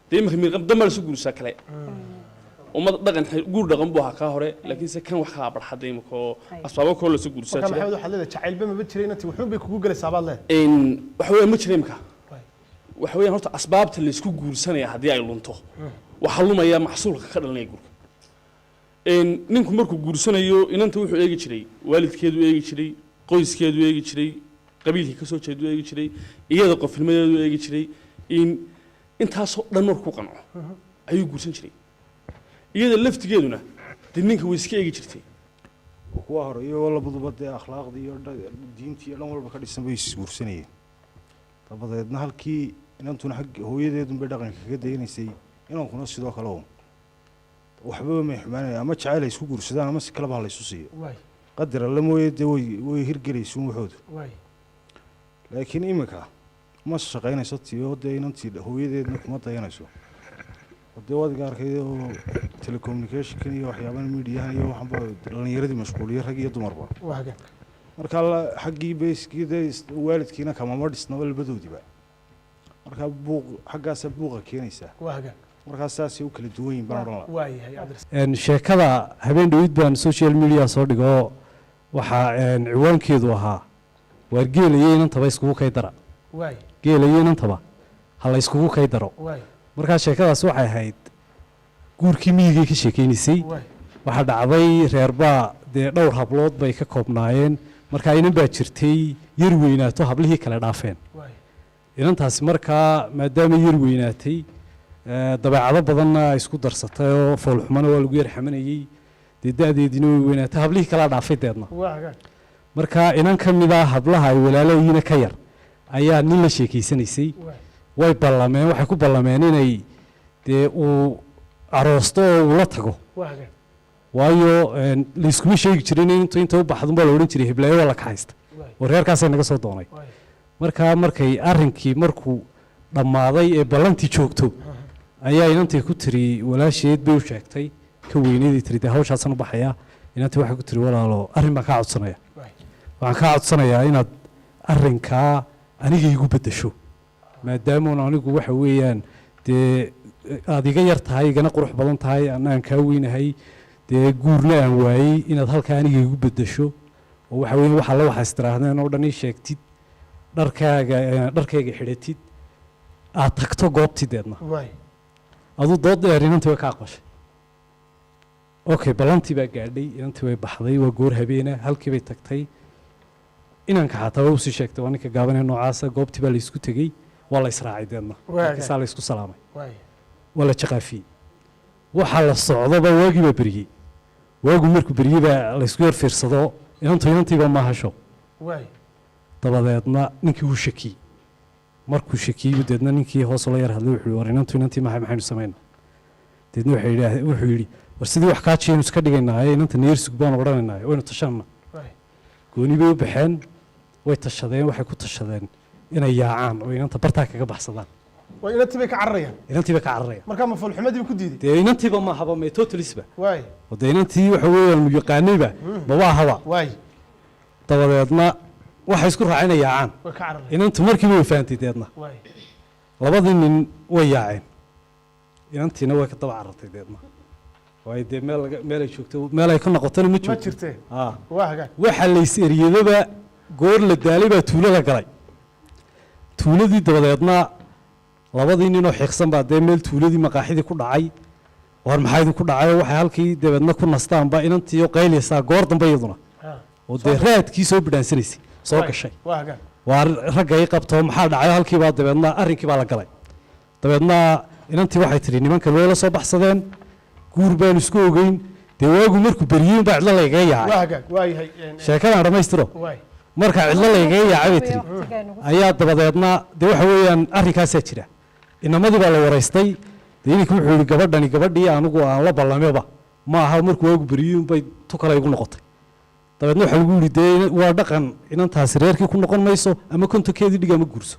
Dee iminka miirqab dambaa lasu guursadaa kale. Ummad dhaqan, guur dhaqan buu ahaa kaa hore, laakiinse kan wax kaa barxadda imika oo asbaabo kaloo lasu guursadaa Marka jira. Maxamed, waxaad leedahay jacaylba maba jiray, inantii wuxuun bay kugu gelaysaa baad leedahay. Waxa weeyaan ma jira imika. Waxa weeyaan horta asbaabta laysku guursanaya haddii ay lunto, waxaa lumaya maxsuulka ka dhalanaya guurka. Ninku markuu guursanayo inanta wuxuu eegi jiray waalidkeedu eegi jiray, qoyskeedu eegi jiray, qabiilkii kasoo jeedu eegi jiray, iyada qofnimadeedu eegi jiray. In intaasoo dhan markuu qanco ayuu guursan jiray. Iyada laftigeeduna dee ninka way iska eegi jirtay. Kuwa hore iyagoo labaduba dee akhlaaqdii iyo diintii iyo dhan walba ka dhisan bay isguursanayeen. Dabadeedna halkii inantuna xag hooyadeedun bay dhaqanka kaga dayanaysay, inankuna sidoo kale uun waxbaba may xumaanaya, ama jacayl ay isku guursadaan ama si kaleba ha la isu siiyo, qadar alle mooye, dee way hirgelaysuun waxoodu. Laakiin iminka ma shaqaynayso tiyo, dee inantii hooyadeedna kuma dayanayso, oo dee waad arkay oo telecommunicationkan iyo waxyaabahan mediahan iyo waxaanba dhalinyaradii mashquuliye, rag iyo dumarba. Marka xaggii bayskii dee waalidkiina kamama dhisnaba labadoodiba, marka buuq xaggaasa buuqa keenaysaa. Markaa saasay u kala duwan yihin baan odhan lahaa. Waayahay, Cabdirasaaq. Sheekada habeen dhawid baan social media soo dhigo, waxaa ciwaankeedu ahaa "Waar geela iyo inantaba iskugu kay dara." Geela iyo inantaba ha la iskugu kay daro. Markaa sheekadaas waxay ahayd guurkii miyigay ka sheekeynaysay. Waxaa dhacday reerbaa dee dhowr hablood bay ka koobnaayeen. Markaa inan baa jirtay yar weynaato, hablihii kale dhaafeen. Inantaasi markaa maadaama yar weynaatay, dabeecado badanna ay isku darsatay oo foolxumana waa lagu yar xamanayey, dee da-deediina way weynaatay, hablihii kalaa dhaafay deedna. Marka inan ka mid ah hablaha ay walaalayihiina ka yar ayaa nin la sheekeysanaysay. Way ballameen, waxay ku ballameen inay dee uu aroosto oo uu la tago. Waayo layskuma sheegi jirin, intu inta u baxdun baa la odhan jiray hiblaayo waa la kaxaysta oo reerkaasay naga soo doonay. Markaa markay arrinkii markuu dhammaaday ee ballantii joogto ayaa inantii ku tiri, walaasheed bay u sheegtay ka weyneeday, tiri dee hawshaasaan u baxayaa. Inantii waxay ku tiri, "Walaalo, arrin baan kaa codsanaya, waxaan kaa codsanayaa inaad arrinkaa aniga igu beddesho, maadaamuun anigu waxa weeyaan dee aad iga yar tahay, igana qurux badan tahay, anna aan kaa weynahay, dee guurna aan waayey, inaad halkaa aniga igu beddesho oo waxa weeyaan waxa la waxaa istiraahdeen oo dhan ii sheegtid, dharkaaga dharkayga xidhatid, aad tagto goobtii deedna." Aduu dood dheer inantii way ka aqbashay. Okay, ballantii baa gaadhay, inantii way baxday, waa goor habeena, halkii bay tagtay. Inanka xataa waa usii sheegtay, waa ninka gaabanee noocaasa. Goobtii baa laysku tegey, waa la israacay deedna. Halkiisaa la isku salaamay, waa la jaqaafiyey. Waxaa la socdaba waagii baa beriyey. Waagu markuu beriyey baa laysku yar fiirsado, inantu inantiiba ma hasho. Dabadeedna ninkii wuu shakiyey. Markuu shakiyey buu deedna ninkii hoos ula yar hadlay, wuxuu yihi, "War inantu inantii maxay, maxaynu samaynaa?" Deedna waxay yidhaah, wuxuu yidhi, "War sidii wax kaa jiyaynu iska dhigaynaaye, inanta neersug baanu odhanaynaaye, waynu tashanna." Gooni bay u baxeen, way tashadeen. Waxay ku tashadeen inay yaacaan oo inanta bartaa kaga baxsadaan. Way inantii bay ka cararayaan. Inantii bay ka cararayaan. Markaa ma foolxumadii ku diiday? Dee inantiiba maahaba, may totalisba. Oo dee inantii waxa weeyaan yaqaanayba maba ahaba. Dabadeedna waxay isku raaceen inay yaacaan. Way ka cararayaan. Inantu markiiba way fahantay deedna. Labadii nin way yaaceen, inantiina way ka daba carartay deedna, waayo dee meel laga meel ay joogto, meel ay ka noqotona ma ma joogto. Jirtee. Ah. Waa hagaag. Waxa lays eriyadaba goor la daalay baa tuulo la galay. Tuuladii dabadeedna labadii ninoo xiiqsan baa dee meel tuuladii maqaaxidii ku dhacay. "War maxaa idinku dhacay?" Waxay halkii dabeedna ku nastaanba inantiioo qaylaysaa goor dambe iyaduna oo dee raadkii soo bidhaansanaysay soo gashay. Waa hagaag. "Waa ragga ii qabto, maxaa dhacay?" Halkiibaa dabeedna arrinkii baa la galay. Dabeedna inantii waxay tidhi, "Nimankan way la soo baxsadeen, guur baanu isku ogeyn, dee waagu markuu beriyey baa cidlo laygaga yaacay." Waa hagaag, waa yahay. Sheekadaan dhammaystiro. "Marka cidlo laygaga yaacay," bay tiri, "ayaa dabadeedna dee waxa weeyaan arrinkaasaa jira." Inamadii baa la waraystay. Dee ininka wuxuu yihi, "Gabadhani gabadhii anigu aan la ballameba ma aha, markuu waagu beriyey unbay tu kale igu noqotay." Dabeedna waxaa lagu yidhi, "Dee waa dhaqan, inantaasi reerkii ku noqon mayso, ama kontonkeedii dhig ama guurso."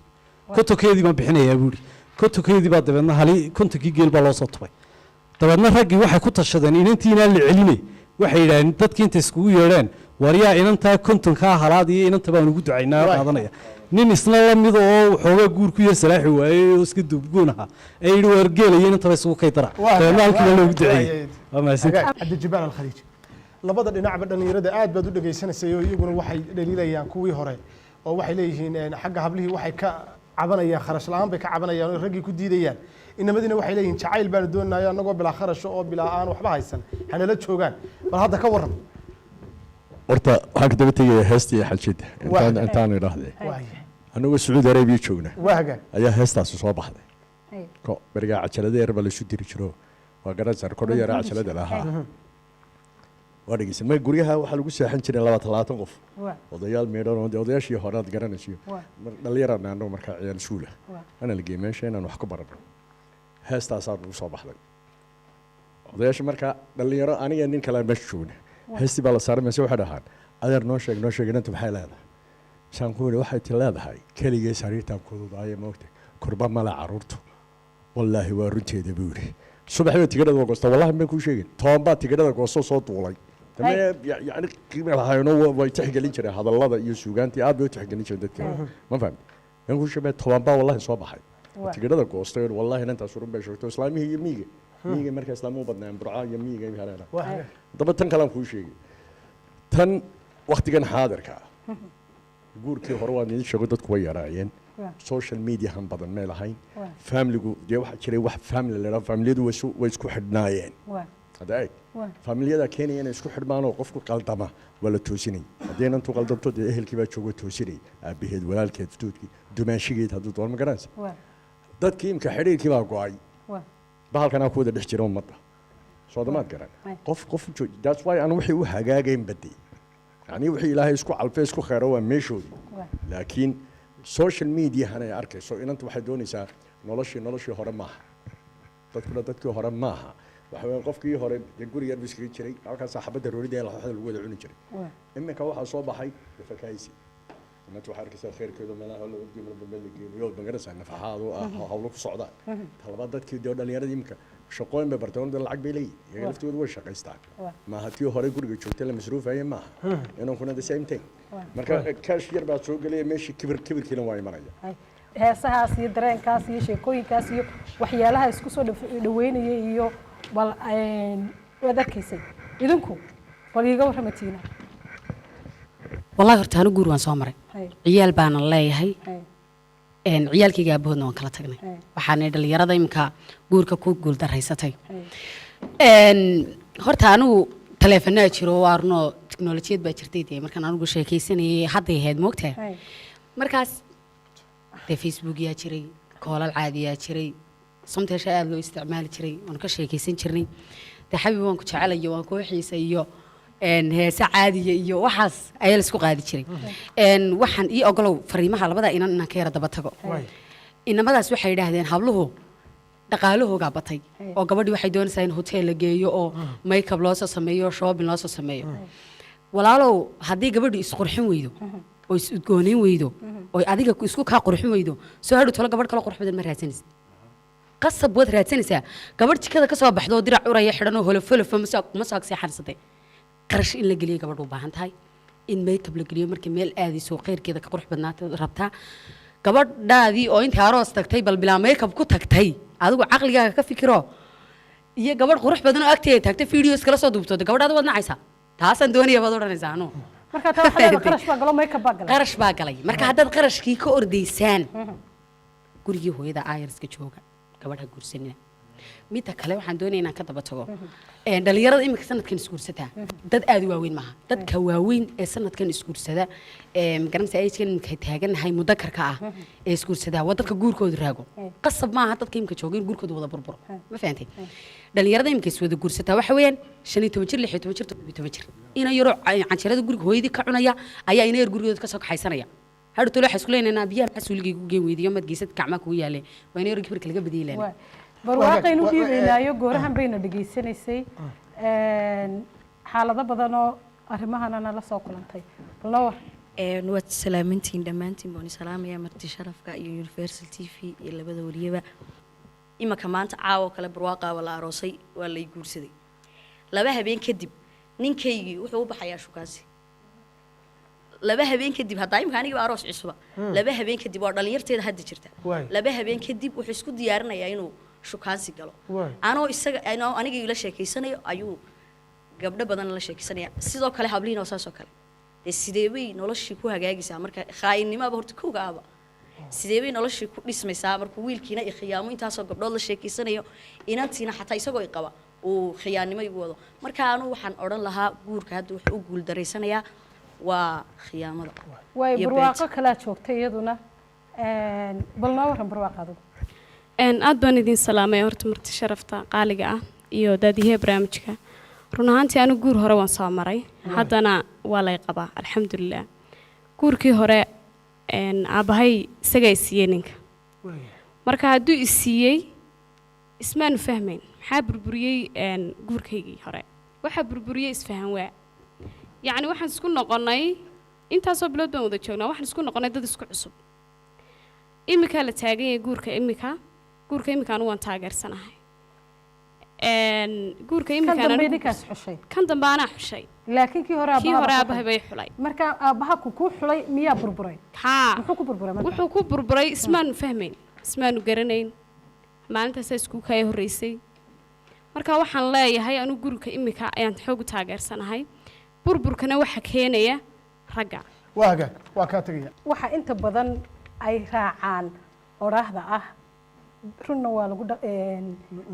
"Kontonkeedii baan bixinayaa," buu yidhi. Kontonkeedii baa dabeedna hali 50kii geel baa loo soo tubay. Dabeedna raggii waxay ku tashadeen inantii inaan la celine. Waxay yidhahdeen dadkii inta iskugu yeedheen, "War yaa inantaa 50kaa halaad iyo inanta baan ugu ducaynaa qaadanaya?" Nin isna la mid oo waxoogaa guur ku yar salaaxi waayey oo iska duubgoon ahaa ee yidhi, "Waar geela iyo inantaba isugu kay dara." Dabeedna halkii baa loogu duceeyey. Waa mahadsantahay. Cabdijabaal Alkhaliij, labada dhinacba dhalinyarada aad baad u dhegaysanaysay oo iyaguna waxay dhaliilayaan kuwii hore oo waxay leeyihiin xagga hablihii waxay ka Cabanayaan kharash la-aan bay ka cabanayaan oo raggii ku diidayaan. Inamadiina waxay leeyihiin jacayl baanu doonayo, annagoo bilaa kharasho oo bilaa aan waxba haysan hanala joogaan. Bal hadda ka warram. Horta waxaan ka daba tegayaa heestii xajida intaan intaan idhaahde. Anagoo Sacuudi Arabiya joogna waa hagaag ayaa heestaasi soo baxday. Ko berigaa cajalada yar baa laisu diri jiro, waa garansar kodho yaraa cajalada lahaa. Waa dhegeysan ma guryaha waxaa lagu seexan jiray 22 qof, odayaal meedhan oo dee odayaashii hore aad garanaysiyo. Dhalinyaraan annagu markaa ciyaal suula ana la geeyey meesha inaan wax ku barano. Heestaasaa nagu soo baxday odayaasha markaa dhalinyaro, aniga nin kale aan meesha joogna. Heestii baa la saaray meese, waxay dhahaan, "Adeer, noo sheeg, noo sheeg, inanta maxay leedahay?" Saan ku yidhi, "Waxay ti leedahay keligee sariirtaan kududaaye, moogta kurba male carruurtu." "Wallaahi waa runteeda," buu yidhi. Subaxii tigidhada waa goosta, wallahi ma kuu sheegin, 10 baa tigidhada goosto soo duulay. Dame yacni qiime lahaayno, way tixgelin jireen hadallada iyo suugaantii, aad bay u tixgelin jireen dadka, ma fahamti? Yan kuu sheegay, 10 baa wallahi soo baxay oo tigidhada goostay. Wallahi inantaas run bay sheegto. Islaamihii iyo miyiga, miyiga markaa islaamuhu badnaan, Burca iyo miyiga iyo hareeraha. Haddaba tan kalean kuu sheegay, tan waktigan xaadirka ah, guurkii hore waan idin sheego, dadku way yaraayeen, social mediahan badan may lahayn. Familigu dee waxaa jiray wax family la idhaha, familiyadu way isku xidhnaayeen. Hadda eeg, familiyada keenaya inay isku xidhmaan oo qofku qaldama waa la toosinay. Haddii inantu qaldamto, dee ehelkii baa joogo toosinay, aabaheed, walaalkeed, futuudkii, dumaashigeed hadduu doono, ma garanaysa? Dadkii imka xidhiirkii baa go'ay, bahalkanaa ku wada dhex jira ummadda soodamaad garan. Qof qof that's why aan wixii u hagaagayn badi, yani wixii Ilaahay isku calfay isku khayro waa meeshoodii. Laakiin social mediahan ay arkayso inanta waxay doonaysaa noloshii hore maaha, dadkuna dadkii hore maaha. Waxa weeye qofkii hore dee guri yar buu iskaga jiray, halkaasaa xabadda roorida ee laxooxda lagu wada cuni jiray. Iminka waxaa soo baxay fakahaysi. Inanta waxaa arkaysaa khayrkeedu meelaha la ordiyo, marba meel la geenayo, magaraysaa, nafaxaadu ah hawlo ku socdaan. Talabaad, dadkii dee dhalinyarada iminka shaqooyin bay barteen, dee lacag bay leeyihin, iyaga laftoodu way shaqaystaan. Maaha tii hore guriga joogtay la masruufaya, maaha. Inankuna the same thing. Marka cash yar baa soo gelaya meeshii, kibir kibirkiina waa imanaya. Heesahaas iyo dareenkaas iyo sheekooyinkaas iyo waxyaalaha isku soo dhaweynayay iyo bal waad arkaysay idinku. Bal iiga warrama, Tiina. Wallahi horta anu guur waan soo maray. Ciyaal baanan leeyahay. Ciyaalkayga aabahoodna waan kala tagnay. Waxaanay dhalinyarada iminka guurka ku guuldaraysatay. Horta anigu taleefanaa jiro, waa runoo tiknolojiyad baa jirtay. Dee markaan anigu sheekaysanayay hadday ahayd, moogtahay? Markaas dee Facebook yaa jiray, koolal caadiyaa jiray, Somtelsha aada loo isticmaali jiray, waanu ka sheekaysan jirnay. Dee xabib waan ku jecelayo, waan kuu xiisay iyo heese caadiya iyo waxaas ayaa laisku qaadi jiray. Waxaan ii ogolow fariimaha labada inan inaan ka yara daba tago. Inamadaas waxay yidhaahdeen habluhu dhaqaalahoogaa batay oo gabadhii waxay doonaysaa in hotel la geeyo oo makeup loo soo sameeyo oo shopping loo soo sameeyo. Walaalow, haddii gabadhu isqurxin weydo oo is udgoonayn weydo oo adiga isku kaa qurxin weydo, soo hadhu tolo gabadh kaloo qurux badan ma raadsanaysid? Qasab waad raadsanaysaa. Gabadh jikada ka soo baxdo oo dirac uraya xidhan oo holofolofo ma soo agseexansatay. Qarash in la geliyo gabadhu u baahan tahay, in makeup la geliyo markii meel aadayso, khayrkeeda ka qurux badnaata rabtaa. Gabadhaadii oo intii aroos tagtay bal bilaa makeup ku tagtay, adigu caqligaaga ka fikiro, iyo gabadh qurux badan oo agteeda tagtay videos kala soo duubto, dee gabadhaada waad nacaysaa. "Taasaan doonaya," baad odhanaysaa. Anuu Marka taa waxaa leedahay qarash baa galo, makeup baa galay. Qarash baa galay. Marka haddaad qarashkii ka ordaysaan, gurigii hooyada ayarska jooga, gabadha guursanina. Midda kale waxaan doonaya inaan ka daba tago. Dhalinyarada iminka sanadkan isguursataa dad aad u waaweyn maaha. Dadka waaweyn ee sanadkan isguursada ee magaranaysa age-kan iminka taagannahay mudakarka ah ee isguursadaa waa dadka guurkoodu raago. Qasab maaha dadka iminka jooga in guurkoodu wada burburo, ma fahantay? Dhalinyarada iminka iswada guursataa waxa weeyaan 15 jir, 16 jir, 17 jir. Ina yaroo canjeerada guriga hooyadii ka cunaya ayaa ina yar gurigooda ka soo kaxaysanaya. Hadhow tole waxaa isku leenaynaa, "Biyaha maxaa suuligay ku geen weydiyo? Maad geysad gacmaa kugu yaaleen." Waa ina yar kibirka laga badiyay leen. Barwaaqaynu dhiibaynaayo goorahan bayna dhegaysanaysay xaalado badan oo arrimahanana la soo kulantay. Bal noo war. Waad salaamantihiin dhammaantiin, baan salaamaya marti sharafka iyo Universal TV iyo labada wariyaba. Imanka maanta caawo kale barwaaqaaba la aroosay, waa lay guursaday. 2 habeen kadib ninkaygii wuxuu u baxayaa shukaansi. 2 habeen kadib haddaa imika anigiiba aroos cusuba. 2 habeen kadib waa dhalinyarteeda hadda jirta. 2 habeen kadib wuxuu isku diyaarinayaa inuu shukaansi galo. Anoo isaga anoo aniga ila sheekeysanayo ayuu gabdho badan la sheekeysanaya. Sidoo kale hablihiina oo saas oo kale. Dee sidee bay noloshii ku hagaagaysaa marka khaa'innimaaba horta kowga ahba? Sidee bay noloshii ku dhismaysaa markuu wiilkiina i khiyaamo, intaasoo gabdhood la sheekeysanayo, inantiina xataa isagoo i qaba uu khiyaannimo igu wado? Marka anu waxaan odhan lahaa guurka hadda wuxuu u guuldareysanayaa waa khiyaamada Way iyo Barwaaqo beenta. Kalaa joogtay iyaduna. Bal noo waran, Barwaaqo, adigu. Aad baan idin salaamay horta, marti sharafta qaaliga ah iyo daadiyaha barnaamijka. Run ahaantii anigu guur hore waan soo maray, haddana waa lay qabaa, alxamdulilah. Guurkii hore aabbahay isagaa i siiyey ninka. Marka hadduu i siiyey, ismaanu fahmayn. Maxaa burburiyey guurkaygii hore? Waxaa burburiyey isfahan waa. Yacni waxaan isku noqonnay intaasoo bilood baan wada joognaa, waxaan isku noqonnay dad isku cusub. Iminkaa la taagan yahay guurka imika. Guurka imika anigu waan taageersanahay. Guurka Kan iminkaan dambe anigu idinkaas xushay? Kan dambe anaa xushay. Laakiin kii hore Kii aabbahaa hore baa ku aabbahay bay xulay. Marka aabbaha ku kuu xulay miyaa burburay? Haa. Muxuu ku burburay marka? Wuxuu ku burburay ismaanu fahmayn, ismaanu garanayn. Maalintaasaa iskuulkaya horreysay. Marka waxaan leeyahay anigu gurika imika ayaan xoog u taageersanahay. Burburkana waxa keenaya ragga. Waa hagaag, waa kaa tegaya. Waxa inta badan ay raacaan odhaahda ah runna waa lagu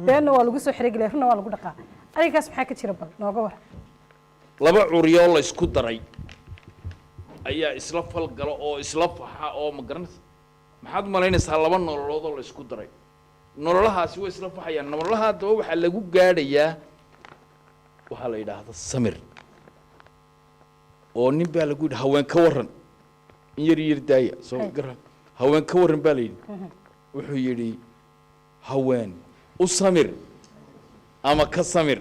beenna waa lagu soo xerogeliya, runna waa lagu dhaqaa. Arrinkaas maxaa ka jira? Bal nooga war. Laba curyoo la isku daray ayaa isla falgala oo isla faxa oo ma garanaysa. Maxaad u malaynaysaa laba nololood oo la isku daray? Nololahaasi way isla faxayaan. Nololaha haddaba waxaa lagu gaadhayaa waxaa la yidhaahda samir. Oo nin baa lagu yidhi, haween ka warran, in yar yar daaya soo gara, haween ka warran baa la yidhi. Wuxuu yidhi, haween u samir ama ka samir.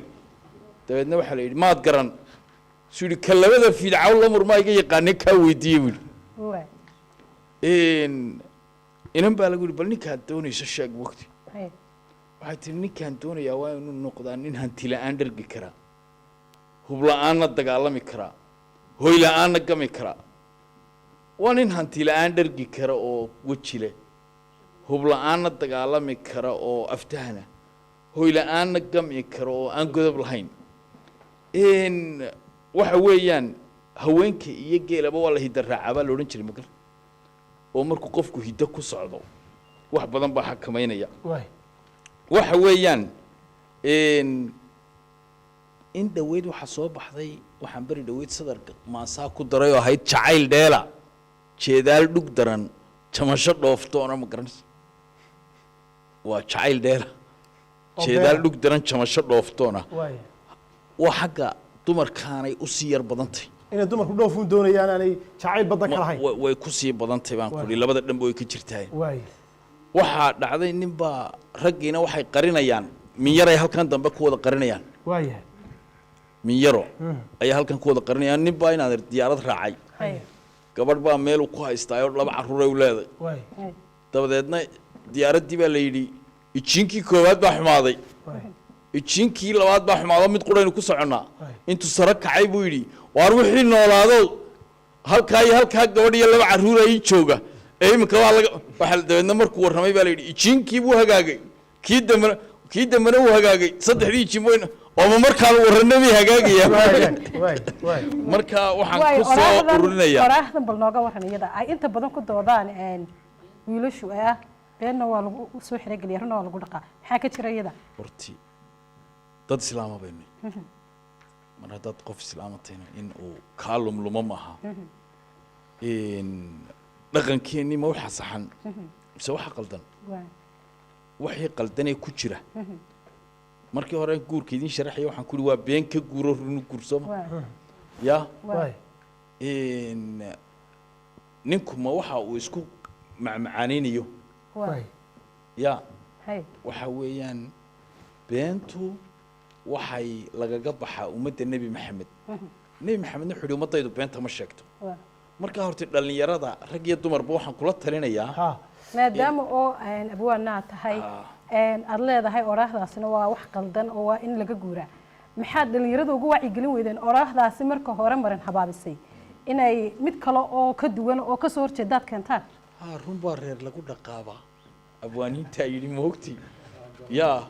Dabeedna waxaa la yidhi, maad garan? Suu yidhi, ka labada fiidcaw la murmaa iga yaqaanin kaa weydiiyey, buu yidhi. Inan baa lagu yidhi, bal ninkaad doonayso sheeg waqti. Waxay tihi, ninkaan doonayaa waa inuu noqdaa nin hanti la'aan dhergi karaa, hub la'aanna dagaalami karaa, hoy la'aanna gami karaa. Waa nin hanti la'aan dhergi kara oo weji leh, hub la'aanna dagaalami kara oo aftahana, hoy la'aanna gami kara oo aan godob lahayn. Waxa weeyaan haweenka iyo geelaba waa la hidda raacaa baa la odhan jiray, magal oo markuu qofku hiddo ku socdo wax badan baa xakamaynaya. Waxa weeyaan in dhoweyd waxaa soo baxday, waxaan beri dhoweyd sadarka maasaa ku daray oo ahayd jacayl dheela jeedaal dhug daran jamasho dhooftoona, ma garanaysa? Waa jacayl dheela Oo jeedaal beela. Dhug daran jamasho dhooftoona waa xagga dumarkaanay usii yar badantay. Inay dumarku dhoofuun doonayaan, aanay jacayl badda ka lahayn. Way ku sii badantay baan kudhi, labada dhanba way ka jirtahay. Waxaa dhacday nin baa raggiina waxay qarinayaan minyaray halkan dambe ku wada qarinayaan. Minyaro ayaa halkan ku wada qarinayaan. Nin baa inaad diyaarad raacay, gabadh baa meel uu ku haystaayo, laba carruuray u leeday. Dabadeedna diyaaraddii baa la yidhi ijiinkii koowaad baa xumaaday, ijiinkii labaad baa xumaado, mid quraynu ku soconnaa. Intuu sare kacay buu yidhi, waar wixii noolaado halkaa iyo halkaa gabadh iyo laba carruur ay jooga ee iminka waa laga waxaa. Dabeedna markuu warramay baa la yidhi ijiinkii buu hagaagay, kii dambena wuu hagaagay, saddexdii ijiin wayn ooma markaan warranay bay hagaagayaan. Marka waxaan Waay, ku soo ururinayaa Oraahdan bal nooga waran, iyada ay inta badan ku doodaan wiilashu ee ah beenna waa lagu soo xerogeliya, runna waa lagu dhaqaa. Maxaa ka jira iyada? Horti dad islaama baynu nahay. Mar haddaad qof islaama tahayna in uu kaa lumlumo maaha. Dhaqankeennii ma waxa saxan mise waxa qaldan? Wixii qaldanee ku jira markii hore guurka idiin sharaxaya waxaan ku ihi waa been ka guuro runu guursoma ya. Ninku ma waxa uu isku macmacaanaynayo ya waxa weeyaan beentu waxay lagaga baxaa ummadda Nebi Maxamed. Nebi Maxamedna wuxuu yidhi, ummaddaydu beenta ma sheegto. Markaa horta dhallinyarada rag iyo dumarba waxaan kula talinayaa Maadaama oo abwaanaa tahay, aad leedahay oraahdaasina waa wax qaldan oo waa in laga guuraa, maxaad dhalinyarada ugu wacyigelin weydeen oraahdaasi marka hore marin habaabisay inay mid kale oo ka duwan oo kasoo horjeedaad keentaan? Haa, run baa reer lagu dhaqaabaa, abwaaniintaa yidhi, moogti yaa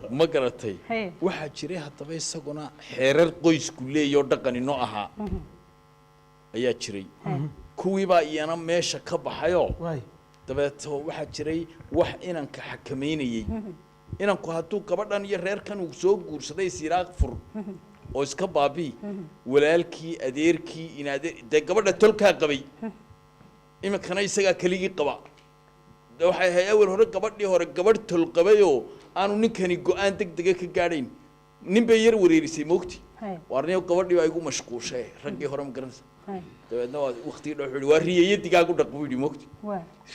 ma garatay? Haye. Waxaa jiray haddaba isaguna xeerar qoysku leeyoo dhaqan inoo ahaa ayaa jiray, kuwii baa iyana meesha ka baxayoo. Dabeeto waxaa jiray wax inanka xakameynayey. Inanku hadduu gabadhan iyo reerkan uu soo guursaday siraaq fur oo iska baabii, walaalkii, adeerkii, inaade dee gabadha tolkaa qabay, iminkana isagaa keligii qaba. De waxay ahayd awal hore gabadhii hore gabadh tol qabayoo aanu ninkani go-aan deg dega ka gaadhayn. Nin bay yar wareerisay, moogti, waarniyo gabadhii baa igu mashquushay. Raggii hore ma garanaysa. Dabeedna waa waqtigii dha wuxuu yidhi, waa riyeyo digaag u dhaq buu yidhi, moogti.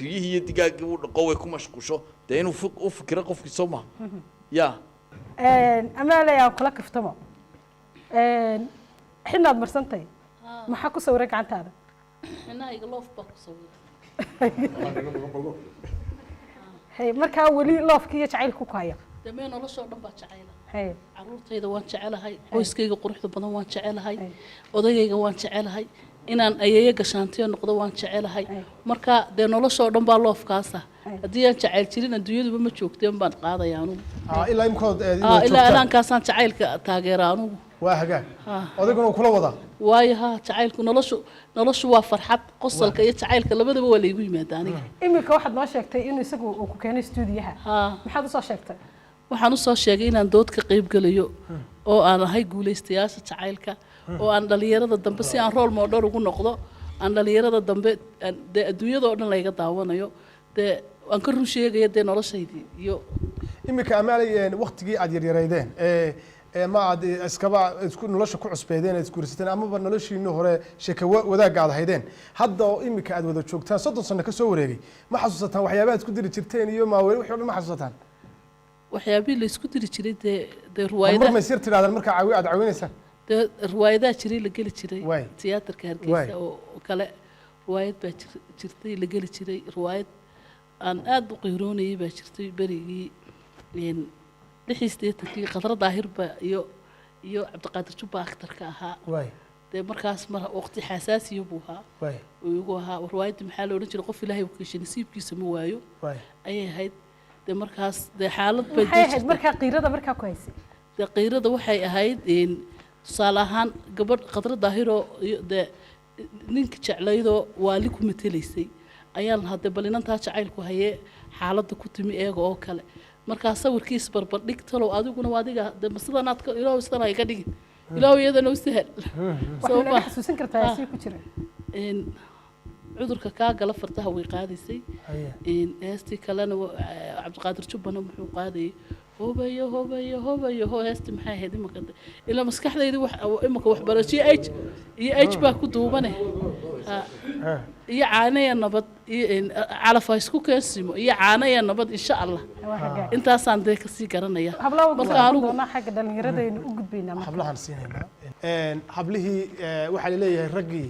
Riyihii iyo digaaggii buu dhaqo, way ku mashquusho. Dee inuu u fikiro qofkii soo maha ya. Amaale, aan kula kaftamo. Xinaad marsantay, maxaa ku sawiran gacantaada? Xinahayga love baa ku sawiran. Hay, markaa weli love-kii iyo jacaylku ku haya? Dee mee, noloshoo dhan baa jacayla. Caruurtayda waan jecelahay, qoyskayga quruxda badan waan jecelahay, odaygayga waan jecelahay, inaan ayeeyo gashaantiyo noqdo waan jecelahay. Marka dee noloshoo dhan baa love-kaasa. Haddii aan jacayl jirin, adduunyaduba ma joogteen baan qaadaya anugu. Ilaa imkood ilaa ilaankaasaan jacaylka taageera anugu. Waa hagaag. Odayguna uu kula wadaa? Waayo, ha, jacaylku noloshu waa farxad. Qosolka iyo jacaylka labadaba waa laygu yimaada aniga. Iminka waxaad noo sheegtay inuu isagu uu ku keenay stuudiyaha. Maxaad usoo sheegtay? Waxaan usoo sheegay inaan dood ka qayb gelayo oo aan ahay guulaystayaasha jacaylka, oo aan dhalinyarada dambe si aan role model ugu noqdo, aan dhalinyarada dambe dee adduunyada oo dhan layga daawanayo, dee aan ka run sheegaya dee noloshaydii iyo Iminka amaalay, waktigii aad yaryaraydeen ee ma aad iskaba isku nolosha ku cusbeedeen, aad isguursateen, amaba noloshiinii hore sheeke wadaagga aad haydeen, hadda oo iminka aad wada joogtaan, 30 sano ka soo wareegay, ma xasuusataan waxyaabaha aad isku diri jirteen iyo maaweel wixii o dhan, ma xasuusataan? Waxyaabihii la isku diri jiray dee mar ruwaayadaha ma isyar tidhahdaan markaa caawi aad caawinaysaan? Dee ruwaayadaha jiray la geli jiray tiyaatarka Hargeysa oo kale, ruwaayad baa jirtay la geli jiray. Ruwaayad aan aada u qiiroonayay baa jirtay berigii 86-kii. Khadra Daahirba iyo Cabdiqaadir Jubba aktarka ahaa. Dee markaas mar waqti xasaasiya buu ahaa. Uu igu ahaa ruwaayadda, maxaa la odhan jiray, qof Ilaahay uu keeshay nasiibkiisa ma waayo ayay ahayd. Dee markaas dee xaalad bay Maxay ahayd jirtay. Markaa qiirada markaa ku haysay? Dee qiirada waxay ahayd tusaale ahaan gabadh Khadra Daahiroo iyo dee ninka jeclaydoo waali ku matelaysay ayaan lahaa, dee bal inantaa jacaylku hayee xaaladda ku timi eega oo kale. Markaa sawirkiis barbardhig, talow adiguna waa adiga, dee ma sidan aad Ilaahu sidan ha iga dhigin, Ilaahu iyadana u sahal. Wax Soo ma naga xasuusin kartaa sii ku jira? Cudurka kaa gala fartaha way qaadaysay. Heestii kalena Cabdiqaadir Jubbana muxuu qaadayay, hobayo hobayo hobayo ho. Heestii maxay ahayd imanka ilaa maskaxdayda wax imanka waxbarasho iyo h iyo h baa ku duubane. Ha. Iyo caanaya nabad iyo calaf ha isku keensimo iyo caanaya nabad, insha Allah. Waa hagaag. Intaasaan dee kasii garanaya. Hablaha waan Marka kusoo anigu doonaa, xagga dhallinyaradaynu u gudbaynaa marka. Hablahan siinaynaa. Hablihii waxaa laleeyahay raggii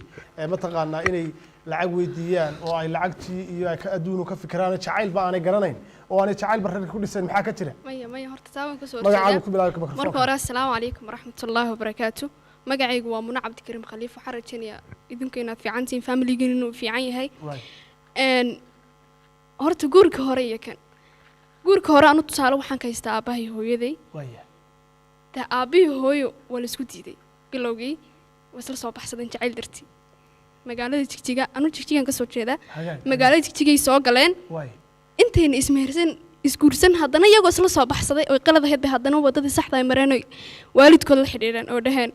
mataqaanaa inay lacag weydiiyaan oo ay lacagtii iyo ay ka adduunu ka fikiraan, jacayl ba aanay garanayn oo aanay jacayl ba reerka ku dhisayn. Maxaa ka jira? Maya, maya, horta taa waan kasoo Magacaaga horjeedaa. ku bilaabi mikrofoonka. Marka hore, assalaamu calaykum waraxmatullaahi wabarakaatu. Magacaygu waa Muna Cabdikariim Khaliif. Waxaan rajaynayaa idinku inaad fiican tihiin, familigiin inuu fiican yahay. Horta guurka hore iyo kan guurka hore, anu tusaale waxaan ka haystaa aabbahay, hooyaday. Dee aabbihii hooyo waa la isku diiday bilowgii, waa isla soo baxsadeen jacayl dartii magaalada Jigjiga. Anu Jigjigan kasoo jeedaa. Magaalada Jigjigay soo galeen. Intayna ismehersan, isguursan, haddana iyagoo isla soo baxsaday oy qalad ahayd bay haddana waddadii saxda ay mareen oy waalidkood la xidhiidheen oo dhaheen,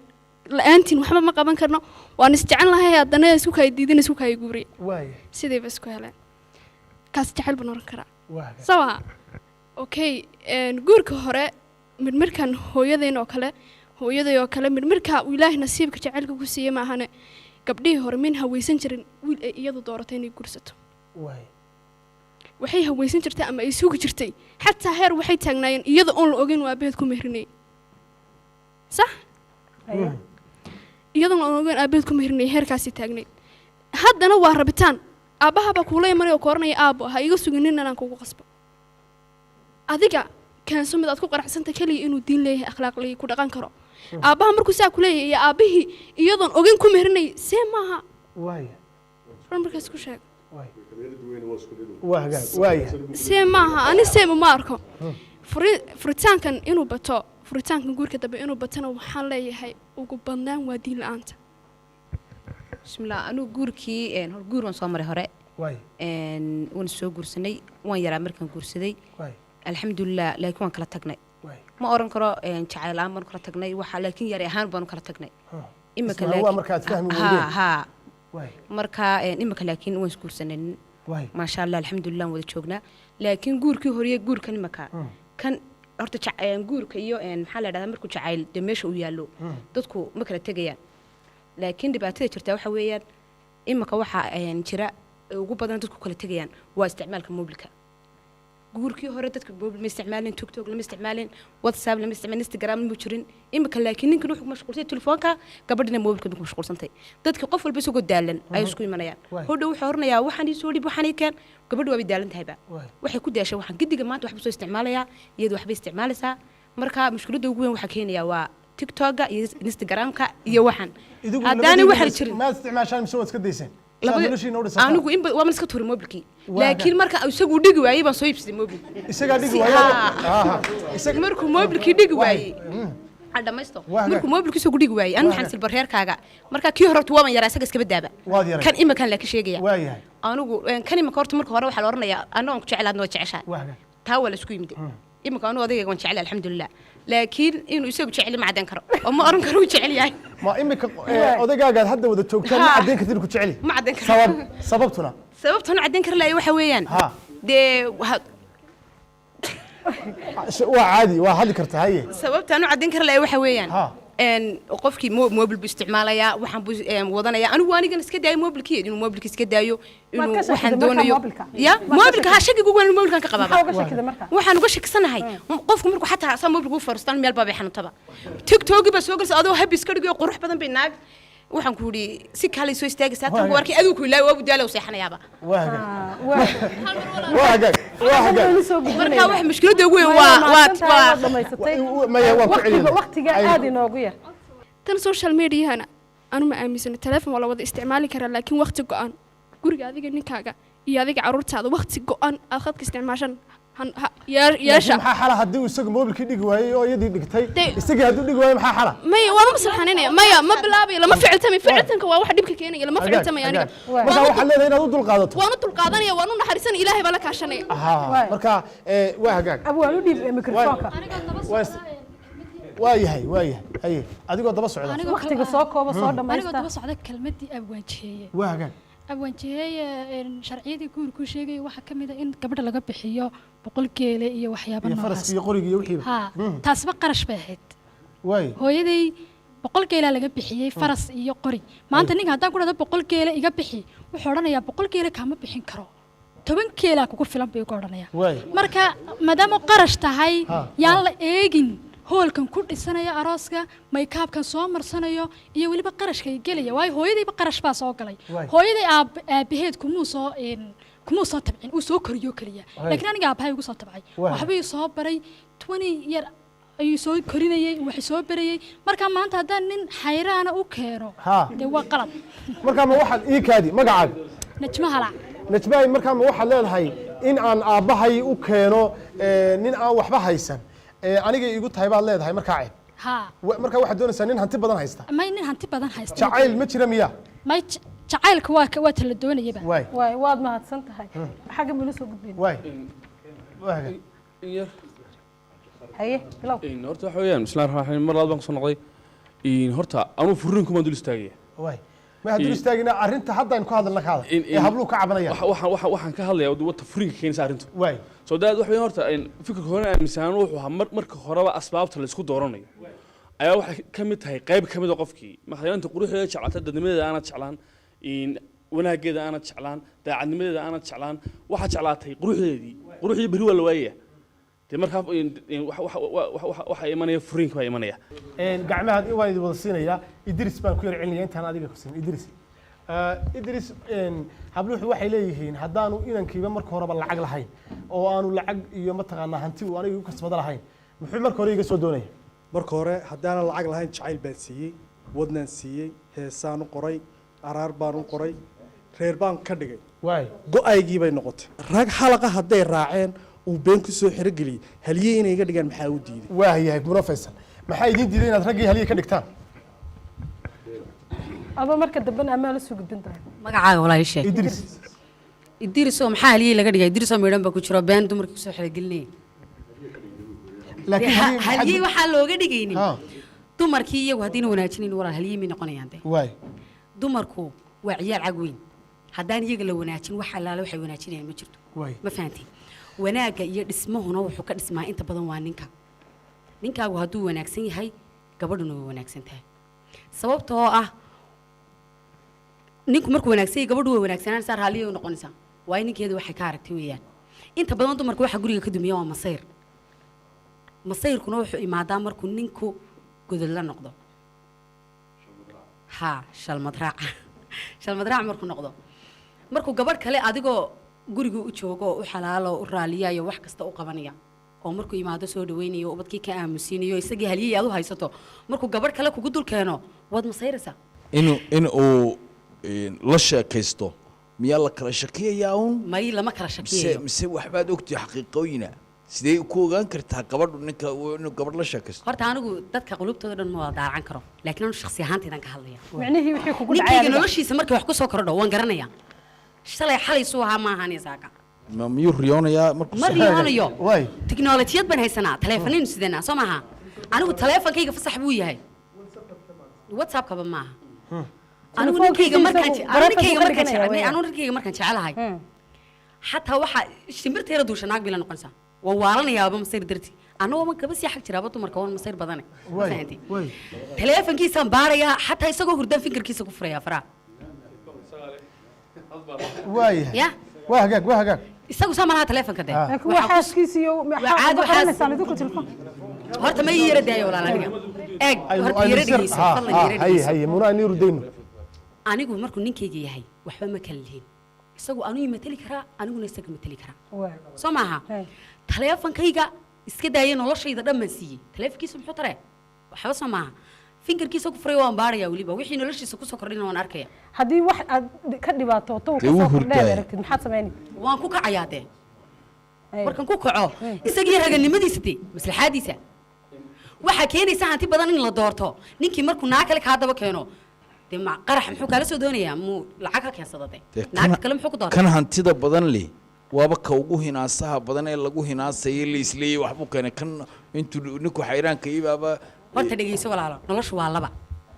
la-aantiin waxba ma qaban karno, waan isjecel lahay. Haddana isku kay diidin, isku kay guuriye. Sidayba isku heleen. Kaas jacayl baan oran karaa. Sawa, okay. Guurka hore midmirkan hooyadayn oo kale, hooyaday oo kale, midmirka uu Ilaahay nasiibka jacaylka ku siiyey maahane, gabdhihii hore min hawaysan jirin wiil ay iyadu dooratay inay guursato. Waxay hawaysan jirtay ama ay sugi jirtay, xataa heer waxay taagnaayeen iyada oon la ogeyn waa aabaheed ku mehrinayay, sax? Iyadoon la ogeyn aabaheed ku mehrinayay, heerkaasay taagnayd. Haddana waa rabitaan aabbaha baa kuula imanaya oo kooranaya, aabbo ha iga suginin inaan kugu qasbo, adiga keenso mid aad ku qanacsanta keliya, inuu diin leeyahay, akhlaaq leeyahay, ku dhaqan karo. Aabbaha markuu saa ku leeyahay iyo aabbihii iyadoon ogeyn ku mehrinayay see maaha. Run markaas ku sheeg. Waa hagaag, waaya. See maaha, ani seema ma arko. Furitaankan inuu bato, furitaankan guurka dambe inuu batona, waxaan leeyahay ugu badnaan waa diin la-aanta. Bismillah, anigu guurkii hor guur waan soo maray hore. Waay. Waan soo guursanay, waan yaraa markaan guursaday. Waay. Alxamdulilah, laakiin waan kala tagnay. Waay. Ma oran karo jacayl la'aan baan kala tagnay waxa, laakiin yari ahaan baanu kala tagnay. Imika Isma waa markaad fahmi ha weydeen. Ha. Waay. Marka imika laakiin waan isguursanay. Waay. Maasha Allah, alxamdulilah, waan wada joognaa, laakiin guurkii horiye guurkan imika kan horta guurka iyo maxaa la dhahdaa, markuu jacayl dee meesha uu yaallo dadku ma kala tegayaan, laakiin dhibaatada jirtaa waxa weeyaan imika waxa jira ee ugu badan dadku kala tegayaan waa isticmaalka mobilka. Guurkii hore dadka mobil ma isticmaalin, TikTok lama isticmaalin, WhatsApp lama isticmaalin, Instagram ma jirin. Imika laakiin ninkan wuxuu ku mashquulsantay telefoonka, gabadhina mobilka bay ku mashquulsantay. Dadka qof walba isagoo daalan ay isku imanayaan. Hodhow wuxuu oranayaa waxaan ii soo dhib, waxaan ii keen. Gabadhu waa bay daalan tahayba, waxay ku daashay waxaan gidiga maanta waxba soo isticmaalayaa, iyadu waxbay isticmaalaysaa. Marka mushkiladda ugu weyn waxaa keenaya waa TikToka iyo Instagramka iyo waxaan Idigu haddaanay labadiina waxaan jirin. Maad isticmaashaan mise waad iska dayseen? Saad noloshiina u dhisataan? Anigu in waa iska tuuray mobilkii, Waa laakiin marka isagu dhigi waayey baan soo iibsaday mobil. Isagaa dhigi waayey? Haa. Markuu mobilkii dhigi waayey ha dhamaysto. Waa Markuu mobilkii isagu dhigi waayey anu waxaan Waa silbar reerkaaga. Marka kii hore horta waaban yaraa, isaga iskaba daaba. Waad yaray. Kan imakan laakiin sheegaya Waayahay. anigu kan imaka horta marka hore waxaa la oranayaa anna waan ku jecel, adna waa jeceshahay. Waa. Taa waa la isku yimid. Imika anu odayga waan jecel, alxamdulilah, laakiin inuu isagu jecel ma caddayn karo oo ma oran karo uu jecel yahay. Ma imika odaygaagaad hadda wada joogtaan ma Ha. caddayn kartid ku jeceli? Ma caddayn karo. Sababtuna? Sababtan caddayn kara laaya waxa weeyaan Ha. dee Waa caadi, waa hadli kartaa, haye. Sababtaan u caddayn kara laaya waxa weeyaan qofkii mobil buu isticmaalayaa, waxaan buu wadanayaa. Anigu anigan iska daayo mobilkii, inuu mobilka iska daayo, Maad inuu ka shakiday waxaan markaa doonayo mobilka? Ya. Maad ka Mobilka ha shakiday? shakigu waan mobilkan ka Maxaa qabaaba. uga shakiday marka? Waxaan uga shakisanahay qofku markuu xataa saa mobilka u fariistaan meel baabay xanuuntaba. TikToki baa soo galaysa, adoo habi iska dhigayo qurux badan bay naag, waxaan ku yidhi si kaalay soo istaagaysaa tan ku arkay adigu ku ilaawi waabu daala u seexanayaaba. Waa hagaag, waa hagaag, waa hagaag. Marka wax mushkiladda ugu weyn waa Maya, waan ku celinaa. Waqtiga aad inoogu yar. Tan social mediahana anu ma aaminsano. Telefoon waa la wada isticmaali karaa, laakiin waqti go-an guriga adiga ninkaaga iyo adiga caruurtaada waqti go-an aad khadka isticmaashaan yeesha. Laakiin maxaa xala haddii uu isagu mobilkii dhigi waayey oo iyadii dhigtay? Isagii hadduu dhigi waayo maxaa xala? Maya, waama maslaxaninaya, maya, ma bilaabayo, lama ficiltamay. Ficiltanka waa wax dhibka keenaya, lama Hagaag, ficiltamay aniga. hagaag. Marka waxaad leedahay inaad u dulqaadato. Waan u dulqaadanaya, waan u naxariisanaya, Ilaahay baa la kaashanaya. Ahaa, marka waa hagaag. Abwaan, u dhiib mikrofoonka. Waa yahay, waa yahay, haye, adigoo daba socda. Waqtiga soo kooba, soo Anigoo dhamaysta. daba socda kelmadii abwaanjiheeye. Waa hagaag. Abwaanjiheeye sharciyadii guurkuu sheegaya waxaa ka mid a in gabadha laga bixiyo 100 geele iyo waxyaaba iyo noocaas. Faraska iyo qoriga iyo wixiiba. Ha, taasba qarash bay ahayd. Waay. Hooyaday 100 geelaa laga bixiyey, faras iyo qori. Maanta ninka haddaan ku dhahdo 100 geele iga bixi, wuxuu odhanayaa 100 geele kaama bixin karo, 10 geelaa kugu filan buu igu odhanayaa. Waay. Marka maadaama qarash tahay, Ha, yaan la eegin hoolkan ku dhisanaya arooska, maykaabkan soo marsanayo iyo weliba qarashka ay gelaya, waayo hooyadayba qarash baa soo galay. Waay. Hooyaday aabaheed kumuu soo kumuu soo tabcin, uu soo koriyo keliya, Waay. laakiin aniga aabahay igu soo tabcay. Waay. Waxbuu ii soo baray, 20 yar ayuu soo korinayay, wax soo barayay. Marka maanta haddaan nin xayraana u keeno, Ha. dee waa qalad. Marka ma waxaad ii kaadi magacaaga? Najma Halac. Najmaay, markaa ma waxaad leedahay in aan aabbahay u keeno nin aan waxba haysan anigay igu tahay baad leedahay markaa ceeb? Haa. Markaa waxaad doonaysaa nin hanti badan haysta? May, nin hanti badan haysta. Jacayl ma jira miya? May, jacaylka waa waa tala doonayaba. Waay. Waay, waad mahadsan tahay. Xagga mula soo gudbin. Waay, waa hagaag. Haye, bilow. Horta waxa weeyaan, bismillahi raxmaani raxiim, mar labaad baan kusoo noqday. Horta anuu furiin kumaan dul istaagaya. Waay, ma hadduu istaagina arrinta hadda aynu ku hadalna ka hadal ee habluhu ka cabanayaan. Waxaan ka hadlayaa wata furinka keenaysa arrintu. Waay. Soo daad waxa weeyaan horta fikirka hore aaminsanaan wuxuu ahaa marka horeba asbaabta la isku dooranayo ayaa waxay ka mid tahay qayb ka mid a qofkii marka inta quruxdeeda jeclaata, dadnimadeeda aanad jeclaan, wanaaggeeda aanad jeclaan, daacadnimadeeda aanad jeclaan, waxaad jeclaatay quruxdeedii. Quruxdii berri waa la waayaya dee. Markaa waxa imanaya furiinka baa imanaya. Gacmaha waan idin wada siinayaa. Idris baan ku yar celinaya intaan adiga ku siin. Idris, Idris, habluhu waxay leeyihiin haddaanu inankiiba marka horeba lacag lahayn oo aanu lacag iyo mataqaanaa hanti uu aniga igu kasbado lahayn, muxuu marka hore iga soo doonaya? Marka hore haddaanan lacag lahayn, jacayl baan siiyey, wadnaan siiyey, heesaan u qoray, araar baan u qoray, reer baan ka dhigay. Waay. Go-aygii bay noqotay. Rag xalaqa hadday raaceen uu been ku soo xerogeliyey, halye inay iga dhigaan maxaa u diiday? Waayahay, Muna Faysal, maxaa idiin diiday inaad raggii halye ka dhigtaan? Adoo marka dambena amaa la soo gudbin doona. Magacaaga walaa ii sheeg. Idris. Idriso, maxaa haliyey laga dhigay? Idriso midhan baa ku jiro, been dumarkii kusoo xerogelinaya. Laakiin Haliyey waxaa looga dhigaynin Ha. dumarkii iyagu haddayna wanaajinayn, walaal, haliyey may noqonayaan de. Dumarku waa ciyaal cag weyn. Haddaan iyaga la wanaajin, wax allaale waxay wanaajinayaan ma jirto. Ma fahanteen? Wanaagga iyo dhismahuna wuxuu ka dhismaa inta badan waa ninka. Ninkaagu hadduu wanaagsan yahay, gabadhuna way wanaagsan tahay, sababtoo ah ninku markuu wanaagsan yahay, gabadhu way wanaagsananaysaa, raalliyay u noqonaysaa, waayo ninkeedu waxay ka aragtay weeyaan. Inta badan dumarka waxa guriga ka dumiya waa masayr. Masayrkuna wuxuu imaadaa markuu ninku godod la noqdo, ha, shalmadraac. Shalmadraac markuu noqdo, markuu gabadh kale adigoo guriga u joogo oo u xalaalo, u raaliyayo, wax kasta u qabanaya, oo markuu imaado soo dhaweynayo, ubadkii ka aamusiinayo, isagii halyey aad u haysato, markuu gabadh kale kugu dul keeno, waad masayraysaa. In uu la sheekaysto, miyaa la kala shakiyayaa uun? May, lama kala Mise shakiyayo. Mise waxbaad ogtahay xaqiiqooyina? Sidee ku ogaan kartaa gabadhu ninka inuu gabadh la sheekaysto? Horta anigu dadka qulubtooda dhan ma wada daacan karo, laakiin anu shakhsi ahaantaydan ka hadlaya. Micnihii wixii kugu dhacay Ninkayga adiga. noloshiisa markay wax ku soo kordho, waan garanayaa. Shalay xalay suu ahaa maahan isaaka. Ma miyuu riyoonayaa markuu Ma riyoonayo. Tiknolojiyad baan haysanaa, taleefanaynu sidanaa, soo maaha? Anigu taleefankayga fasax buu yahay, WhatsAppkaba maaha. Anigu ninkayga markaan anigu ninkayga markaan jecel, anigu ninkayga markaan jecelahay, xataa waxaa shimbirtayra duusha naag bay la noqonaysaa. Waan waalanayaaba masayr dartii. Annagoo ma kaba sii xag jiraaba dumarka, waan masayr badane. Ma fahanti? Taleefankiisaan baarayaa, xataa isagoo hurdaan fingerkiisa ku furayaa faraha. Waayahay. Ya. Waa hagaag, waa hagaag. Isagu saa malaha taleefanka de. Laakiin waa xaaskiisa iyo Waa maxaa caadi uga waxaas- qarinaysaan idinku telefoon? Horta ma ii yara daayo, walaal, aniga eeg. Horta yara dhegeyso, fadlan, yara haye dhegeyso. Haye muna, aynu rudayno. Anigu markuu ninkayga yahay, waxba ma kala lihin. Isagu anuu matali karaa, aniguna isaga matali karaa, soo maaha? Taleefankayga iska daaya, noloshayda dhan baan siiyey. Taleefankiisa muxuu taree? Waxba, soo maaha? Fingerkiisa ku furay, waan baarayaa, weliba wixii noloshiisa kusoo kordhina waan arkaya. Haddii wax aad ka dhibaatooto uu Dee wuu kasoo kordhay aad hurdaaya. aragtid, maxaad samayni? Waan ku kacayaa dee. Markaan ku kaco isagii raganimadiisa dee, maslaxaadiisa waxaa keenaysa hanti badan in la doorto. Ninkii markuu naa kale kaa daba keeno dee, ma qarax muxuu kaala soo doonayaa? Muu lacag ka keensado dee? Dee naagta kale muxuu ku doortay? Kan hantida badan leh waaba ka ugu hinaasaha badan ee lagu hinaasayay, la isleeyay waxbuu keenay. Kan intuu ninku xayraanka ibaaba. Horta dhegeyso, walaalo, noloshu waa laba: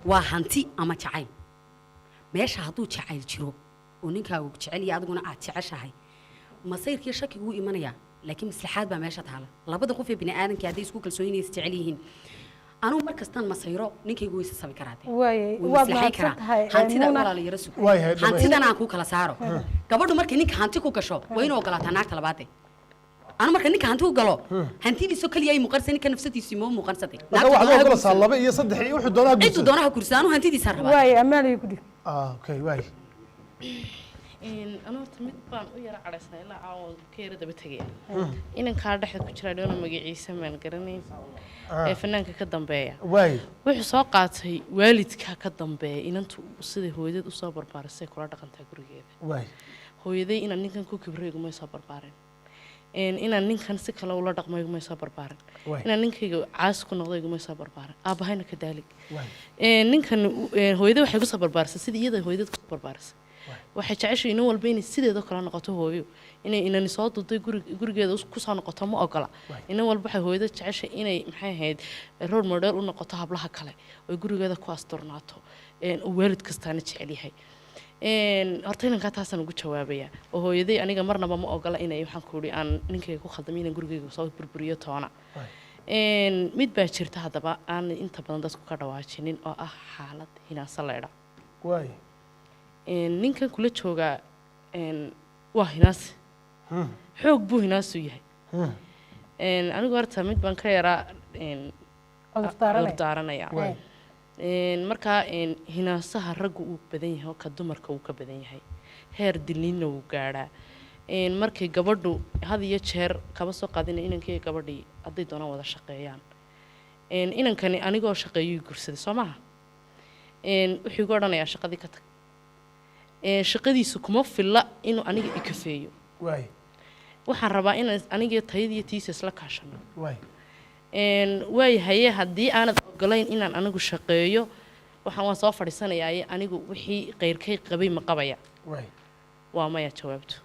waa hanti ama jacayl. Meesha hadduu jacayl jiro oo ninkaagu jecel iyo adiguna aad jeceshahay, masayrkii shakigu wuu imanayaa, laakiin maslaxaad baa meesha taala. Labada qof ee bini'aadamka hadday isku kalsoon yihiin, is jecel yihiin, anugu mar kastaan masayro, ninkaygu way sasabi karaa dee. Waayay. Wuu Waad maslaxayn mahadsan karaa. tahay, Hantida, Muna. walaalo, yara sug. Waayahay, dhammays- Hantidana aan kuu kala saaro. Gabadhu markay ninka hanti ku gasho, waa inuu ogolaataa naagta labaade. Anu marka ninka hanti u galo, hantidiisoo keliya ay muuqansa, ninka nafsadiisu ima muuqansatay. Marka waxaad u ogolaysaa laba iyo saddex iyo wuxuu doonaa. Ciduu doonaha guursada, anu hantidiisa rabaa. Waay, amaaliyo ku dhig. Ah, okay, waay. Anu horta mid baan u yara cadhaysnaa ilaa caawa ka yara daba tegaya. Inankaa dhexda ku jira dhoona magaciisa maan garanayn ee fanaanka ka dambeeya. Wuxuu soo qaatay waalidka ka dambeeya inantu siday hooyadeed usoo barbaarisay kula dhaqantaa gurigeeda. Hooyaday inaan ninkan ku kibriyo igumay soo barbaarin, inaan ninkan si kale ula dhaqmo igumay soo barbaarin, inaan ninkayga caas ku noqdo igumay soo barbaarin, aabahayna ka daalig. Ninkan hooyada waxay kusoo barbaarisay sidii iyada hooyadeed kusoo barbaarisay. Waxay jeceshay inan walba inay sideedoo kale noqoto. Hooyo inay inani soo duday gurigeeda kusoo noqoto ma ogola. Inan walba waxay hooyada jeceshay inay, maxay ahayd, role model u noqoto hablaha kale oy gurigeeda ku asturnaato, uu waalid kastaana jecel yahay. Horta inankaa taasaan ugu jawaabaya oo hooyaday aniga marnaba ma ogola inay, waxaan ku idhi, aan ninkayga ku khaldamay inaan gurigeyga soo burburiyo toona. Mid baa jirta haddaba aan inta badan dadku ka dhawaajinin oo ah xaalad hinaasa leedha. Ninkan kula joogaa waa hinaasi, xoog buu hinaasu yahay. Anigu horta mid baan ka yaraa Cudurdaaranaya. Cudurdaaranaya. Markaa hinaasaha raggu uu badan yahay oo ka dumarka uu ka badan yahay, heer dilniinna wuu gaadhaa. Markay gabadhu had iyo jeer kaba soo qaadina inankii gabadhii hadday doonaan wada shaqeeyaan. Inankani anigoo shaqeeyuu guursaday, soo maha? Wuxuu igu odhanayaa shaqadii ka tag. Shaqadiisu kuma filla inuu aniga i kafeeyo. Waxaan rabaa inaan aniga tayadiiyo tiisa isla kaashano. Waayahaye, haddii aanad ogolayn inaan anigu shaqeeyo, waxaan waan soo fadhiisanayaaye, anigu wixii qeyrkay qabay ma qabaya? Waa maya jawaabtu.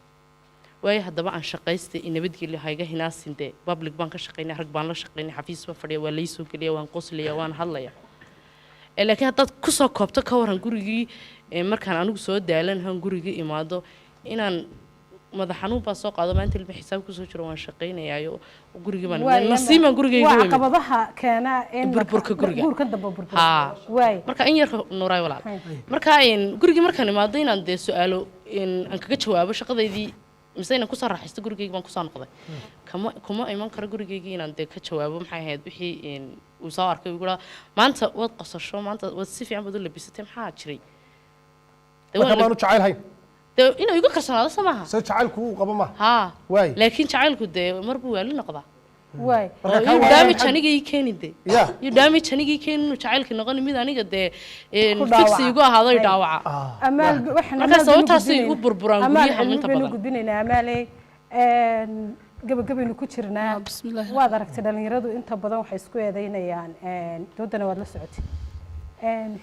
Waayo, haddaba aan shaqaystay i nabadgelyo, hayga hinaasin. Dee public baan ka shaqaynay, rag baan la shaqaynay, xafiis baan fadhiya, waa laysoo geliya, waan qoslaya, waan hadlaya. Laakiin haddaad kusoo koobto, ka waran gurigii, markaan anigu soo daalanahan gurigii imaado, inaan madax xanuun baa soo qaado, maanta ilma xisaab kusoo jiro, waan shaqaynayaayo, gurigii baan nasiimaan gurigayga waa u imid. Caqabadaha keena in burburka guriga. Guurka dambe burbur. Haa. Waay. Marka in yar nuuraay walaal, marka gurigii markaan imaado inaan dee su-aalo aan kaga jawaabo shaqadaydii mise inaan kusoo raaxaysto gurigaygi baan kusoo noqday, kama kuma iman karo gurigaygii inaan dee ka jawaabo maxay ahayd wixii uu soo arkay, igu dhaha maanta waad qosasho, maanta waad si fiican baad u labisatay, maxaa jiray? Dee marka waan maanu jacayl hayn. Dee inuu igu kalsoonaado soo maaha? Se jacaylku uu qabo maaha? Haa. Waay. Laakiin jacaylku dee mar buu waali noqdaa. Waay. Oo yuu damage aniga ii keeni dee. Ya. Yuu damage aniga ii keeni, inuu jacaylka noqon mid aniga dee Ku fixi dhaawaca. igu ahaado i dhaawaca. Amaal, waxaan Marka amaal baynu sababtaasay u gudbinaynaa. burburaan Amaal guryaha cilmi inta baynu badan. gudbinaynaa. Amaaley, gabagabaynu ku jirnaa. Waad aragtay dhalinyaradu inta badan waxay isku eedeynayaan, doodana waad la socotay,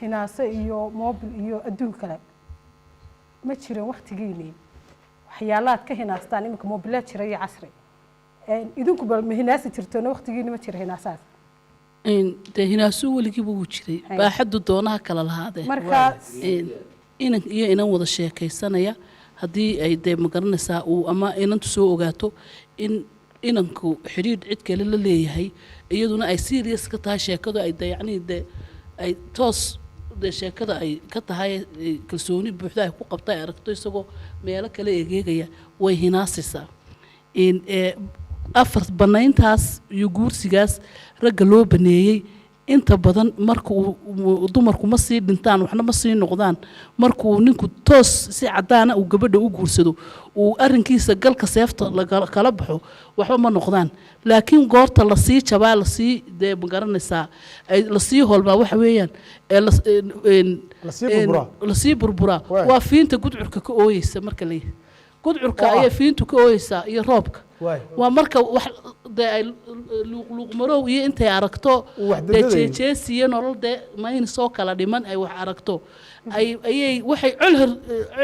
hinaaso iyo mobil iyo adduun kale ma jirin waktigiinii. Waxyaalaad ka hinaastaan iminka mobilaa jira iyo casri. Idinku bal ma hinaasi jirtoona waktigiini? Ma jira hinaasaas? Dee hinaasuu weligiiba wuu jiray, baaxaddu doonaha kala lahaadee. Inan iyo inan wada sheekaysanaya, haddii ay dee magaranaysaa uu ama inantu soo ogaato in inanku xidhiidh cid kale la leeyahay, iyaduna ay serious ka tahay sheekadu, ay dee yacnii dee ay toos dee sheekada ay ka tahay, kalsooni buuxda ay ku qabta, ay aragto isagoo meelo kale egeegaya, way hinaasaysaa. In afar banayntaas iyo guursigaas ragga loo baneeyey inta badan, marka uu dumarku ma sii dhintaan, waxna ma sii noqdaan. Markuu ninku toos si caddaana uu gabadha u guursado, uu arrinkiisa galka seefta kala baxo, waxba ma noqdaan. Laakiin goorta lasii jabaa, lasii dee magaranaysaa ay lasii holmaa, waxa weeyaan ee Lasii burburaa. Lasii burburaa. Waay. Waa fiinta gudcurka ka ooyeysa. Marka la yahay gudcurka Oo ah. ayaa fiintu ka ooyeysaa iyo roobka. Waay. Waa marka wax dee ay luuqluuqmarow iyo intay aragto wax dee dadadayo. Jeejeesiyo nolol dee maynisoo kala dhiman ay wax aragto, ay ayay waxay colhor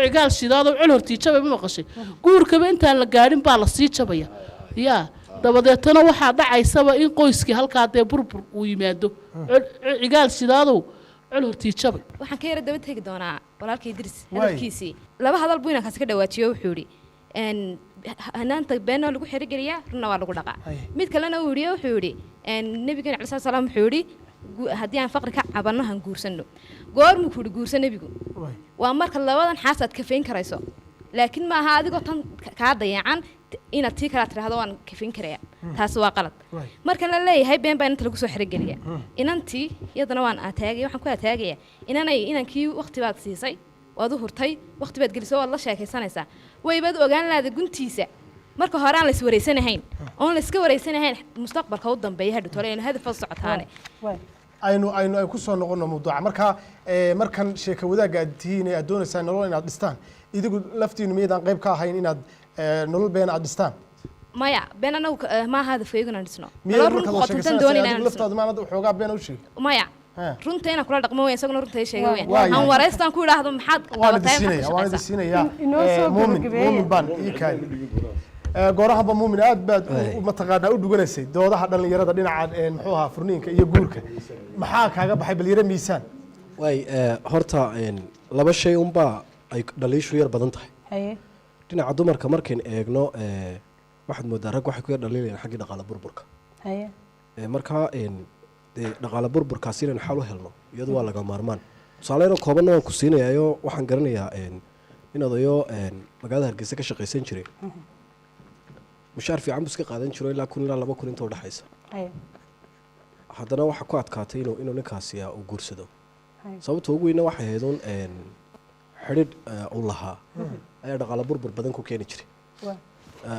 cigaal shidaado col hortiijabay ma maqashay. Guurkaba intaan la gaadhin baa lasii jabaya yaa, dabadeetana waxaa dhacaysaba in qoyskii halkaa dee burbur uu yimaado. Cigaal shidaadow col hortiijabay. Waxaan ka yara daba tegi doonaa walaalkay Idris Waay. hadalkiisii. Laba hadal buu inankaasi ka dhawaajiyo. Wuxuu yidhi hanaanta beenna waa lagu xerogeliyaa, runna waa lagu dhaqaa. Mid kalena uu yidhi, wuxuu yidhi nabigeena calayi salaam wuxuu yidhi haddii aan faqri ka cabanno han guursanno. Goormuu ku yidhi guurso nebigu? Waa marka labadan xaas aad kafayn karayso, laakiin ma aha adigoo tan kaa dayacan inaad tii kalaa tidhaahdo waan kafayn karaya. Taasi waa qalad. Marka la leeyahay been baa inanta lagu soo xerogeliya inantii, iyadana waan ataagaya, waxaan ku ataagaya inanay inankii waqti baad siisay, waad u hurtay, waqti baad gelisay, waad la sheekaysanaysaa, waybaad ogaan laada guntiisa. Marka hore aan la iswareysanahayn oon la iska wareysanahayn mustaqbalka u dambeeya hadhu tole hadaf socotaane. Aynu ay ku soo noqono mawduuca. Marka markan sheeko wadaagga aad tihiin ee aad doonaysaan nolol inaad dhistaan, idigu laftiinu miyaydaan qayb ka ahayn inaad nolol been aad dhistaan? Maya, been anagu maaha hadafkaygu inaan dhisno. Miyayd Nolol run markaad wada qotontan sheekaysanaysaa doonayna adigu inaan dhisno. laftaadu maanad waxoogaa been u sheegay? Maya, runta inaan kula dhaqmo weyn, isaguna runta ii sheegay weyn. Waa yahay. Aan wareystaan ku idhaahdo maxaad Waan qabatay, idin maxaad siinaya, ka waan idin shaqaysaa? siinayaa. Inoo soo Muumin gabagabeeya. Muumin baan ii kaay. Goorahanba Muumin aad baad mataqaanaa u dhuganaysay doodaha dhallinyarada dhinaca muxuu ahaa furniinka iyo guurka. Maxaa kaaga baxay? Bal yaro miisaan. Waay, horta laba shay unbaa ay dhaliishu yar badan tahay. Dhinaca dumarka markayn eegno, waxaad moodaa rag waxay ku yar dhaliilayaan xaggii dhaqaale burburka. Markaa dee dhaqaale burburkaasi inaynu xal u helno iyadu waa laga maarmaan. Tusaale yaroo koobanna waan ku siinayaayo, waxaan garanayaa in odayo magaalada Hargeysa ka shaqaysan jiray, mushaar fiican buu iska qaadan jiro, ilaa 1000 ilaa 2000 inta udhexaysa. Haddana waxaa ku adkaatay inuu ninkaasi uu guursado. Sababta ugu weyna waxay ahayd un xidhiidh uu lahaa ayaa dhaqaale burbur badan ku keeni jiray.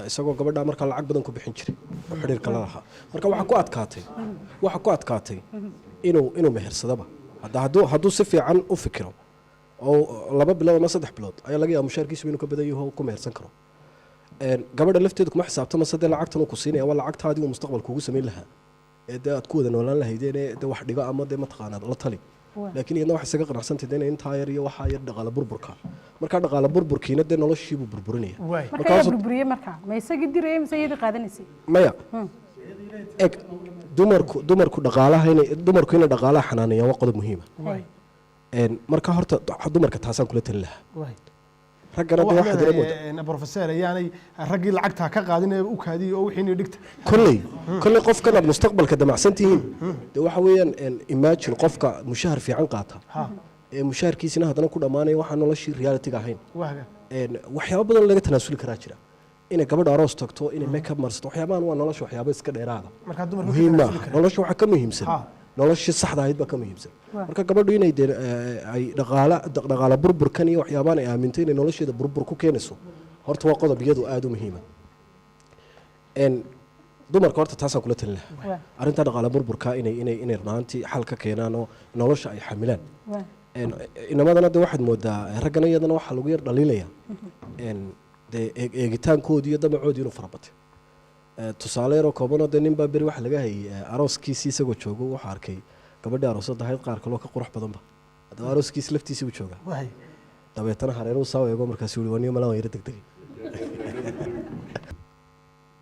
Isagoo gabadha markaa lacag badan ku bixin jiray oo xidhiidhka la lahaa, marka waxaa ku adkaatay inuu mehersadaba. Hadda hadduu si fiican u fikiro oo 2 bilood ama 3 bilood ayaa laga yaaba mushaarkiisu inuu ka badan yaho ku mehersan karo. Gabadha lafteedu kuma xisaabtama dee lacagtan uu ku siinaya waa lacagtaadii uu mustaqbalka ugu samayn lahaa ee dee aad ku wada noolaan lahaydeen ee dee wax dhigo ama dee mataqaanaa la tali. Laakiin iyadna waxay isaga qanacsantay dee inay intaa yar iyo waxaa yar dhaqaale burburka. Markaa dhaqaale burburkiina dee noloshiibuu burburinaya. Marka yaa burburiyey? Marka ma isagii dirayay mise iyadii qaadanaysay? Maya, eg, dumarku dhaqaalaha inay dumarku inay dhaqaalaha xanaaneeyaan waa qodob muhiima. Marka horta dumarka taasaan kula talin lahaa. Raggana dee waxaad ila moodaa Professor, ayaanay raggii lacagta ka qaadin ee u kaadiyey oo wixiina dhigta. Kolley qofkan aad mustaqbalka damacsan tihiin dee waxa weeyaan, imagine qofka mushahar fiican qaata ee mushaharkiisina haddana ku dhammaanaya waxaan noloshii reality-ga ahayn. Waxyaabo badan oo laga tanaasuli karaa jira, inay gabadha aroos tagto, inay make up marsato, waxyaabahan waa nolosha waxyaabo iska dheeraada. Markaa dumarku ka Muhiim tanaasuli maaha. karaan. Nolosha waxaa ka muhiimsan, noloshii saxda ahayd baa ka muhiimsan. Marka gabadhu inay dee ay dhaqaale burburkan iyo waxyaabahan ay aamintay inay nolosheeda burbur ku keenayso, horta waa qodob iyadu aada u muhiima. Dumarka horta taasaan kula talin lahaa, arrinta dhaqaale burburka inay runaantii xal ka keenaan oo nolosha ay xamilaan. Inamadana de waxaad moodaa, raggana iyadana waxaa lagu yar dhaliilaya dee eegitaankoodii iyo damacoodii inuu farabatay. Tusaale yaroo koobanoo dee nin baa beri waxa laga hayay, arooskiisii isagoo joogo wuxuu arkay gabadhii aroosada ahayd qaar kaloo ka qurux badanba. Haddaba arooskiisi laftiisii buu joogaa. Dabeetana hareeruhu saa u eego, markaasuu yihi, "Waa niyo malaan waan yara degdegay."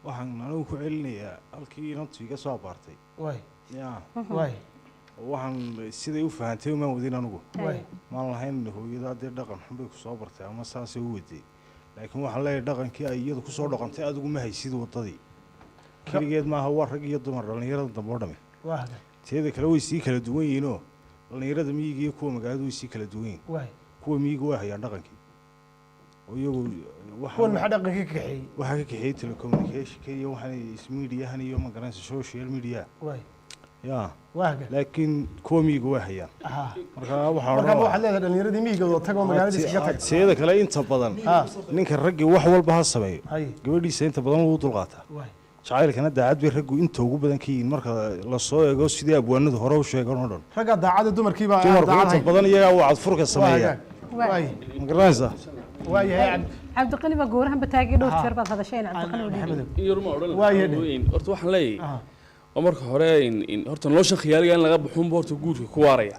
Waxaan anigu ku celinayaa halkii inantu iga soo abaartay. Ya. Waxaan siday u fahantay umaan wadin anigu. Maan lahayn hooyada dee dhaqan xun bay kusoo bartay ama saasay u waday, laakiin waxaan leeyahay dhaqankii ay iyadu kusoo dhaqantay adigu ma haysid wadadii. Keligeed maaha, waa rag iyo dumar, dhallinyarada dambe oo dhami. Teeda kale way sii kala duwan yihiinoo dhallinyarada miyiga iyo kuwa magaalada way sii kala duwan yihiin. Kuwa miyiga way hayaan dhaqankii oo iyagu Kuwan maxaa dhaqankii ka kaxeeyey? Waxaa ka kaxeeyey telecommunicationka iyo waxaan ismediahan iyo magaranaysa social media. Ya. Laakiin kuwa miyiga way hayaan. Marka waxaan Marka odhan waxaad leedahay dhalinyaradii miyiga tagoo magaalada iskaga tag. Teeda kale inta badan ninka raggii wax walba ha sameeyo, gabadhiisa inta badan wuu dulqaataa. Jacaylkana daacad bay raggu inta ugu badan ka yihiin marka la soo eego sidii abwaanadu hore u sheegan oo dhan. Ragga daacada, dumarkiiba aan Dumarku daacad inta ahayn. badan iyagaa wacad furka sameeya. Ma garanaysaa? Waayahay. Cabdiqani baa goorahan bataagay, dhowr jeer baad hadasheen, Cabdiqani oo dhiibay. In yar ma odhan lahaa. Horta waxaan leeyahay oo marka hore in horta nolosha khiyaaliga in laga baxuunba horta guurka ku waaraya,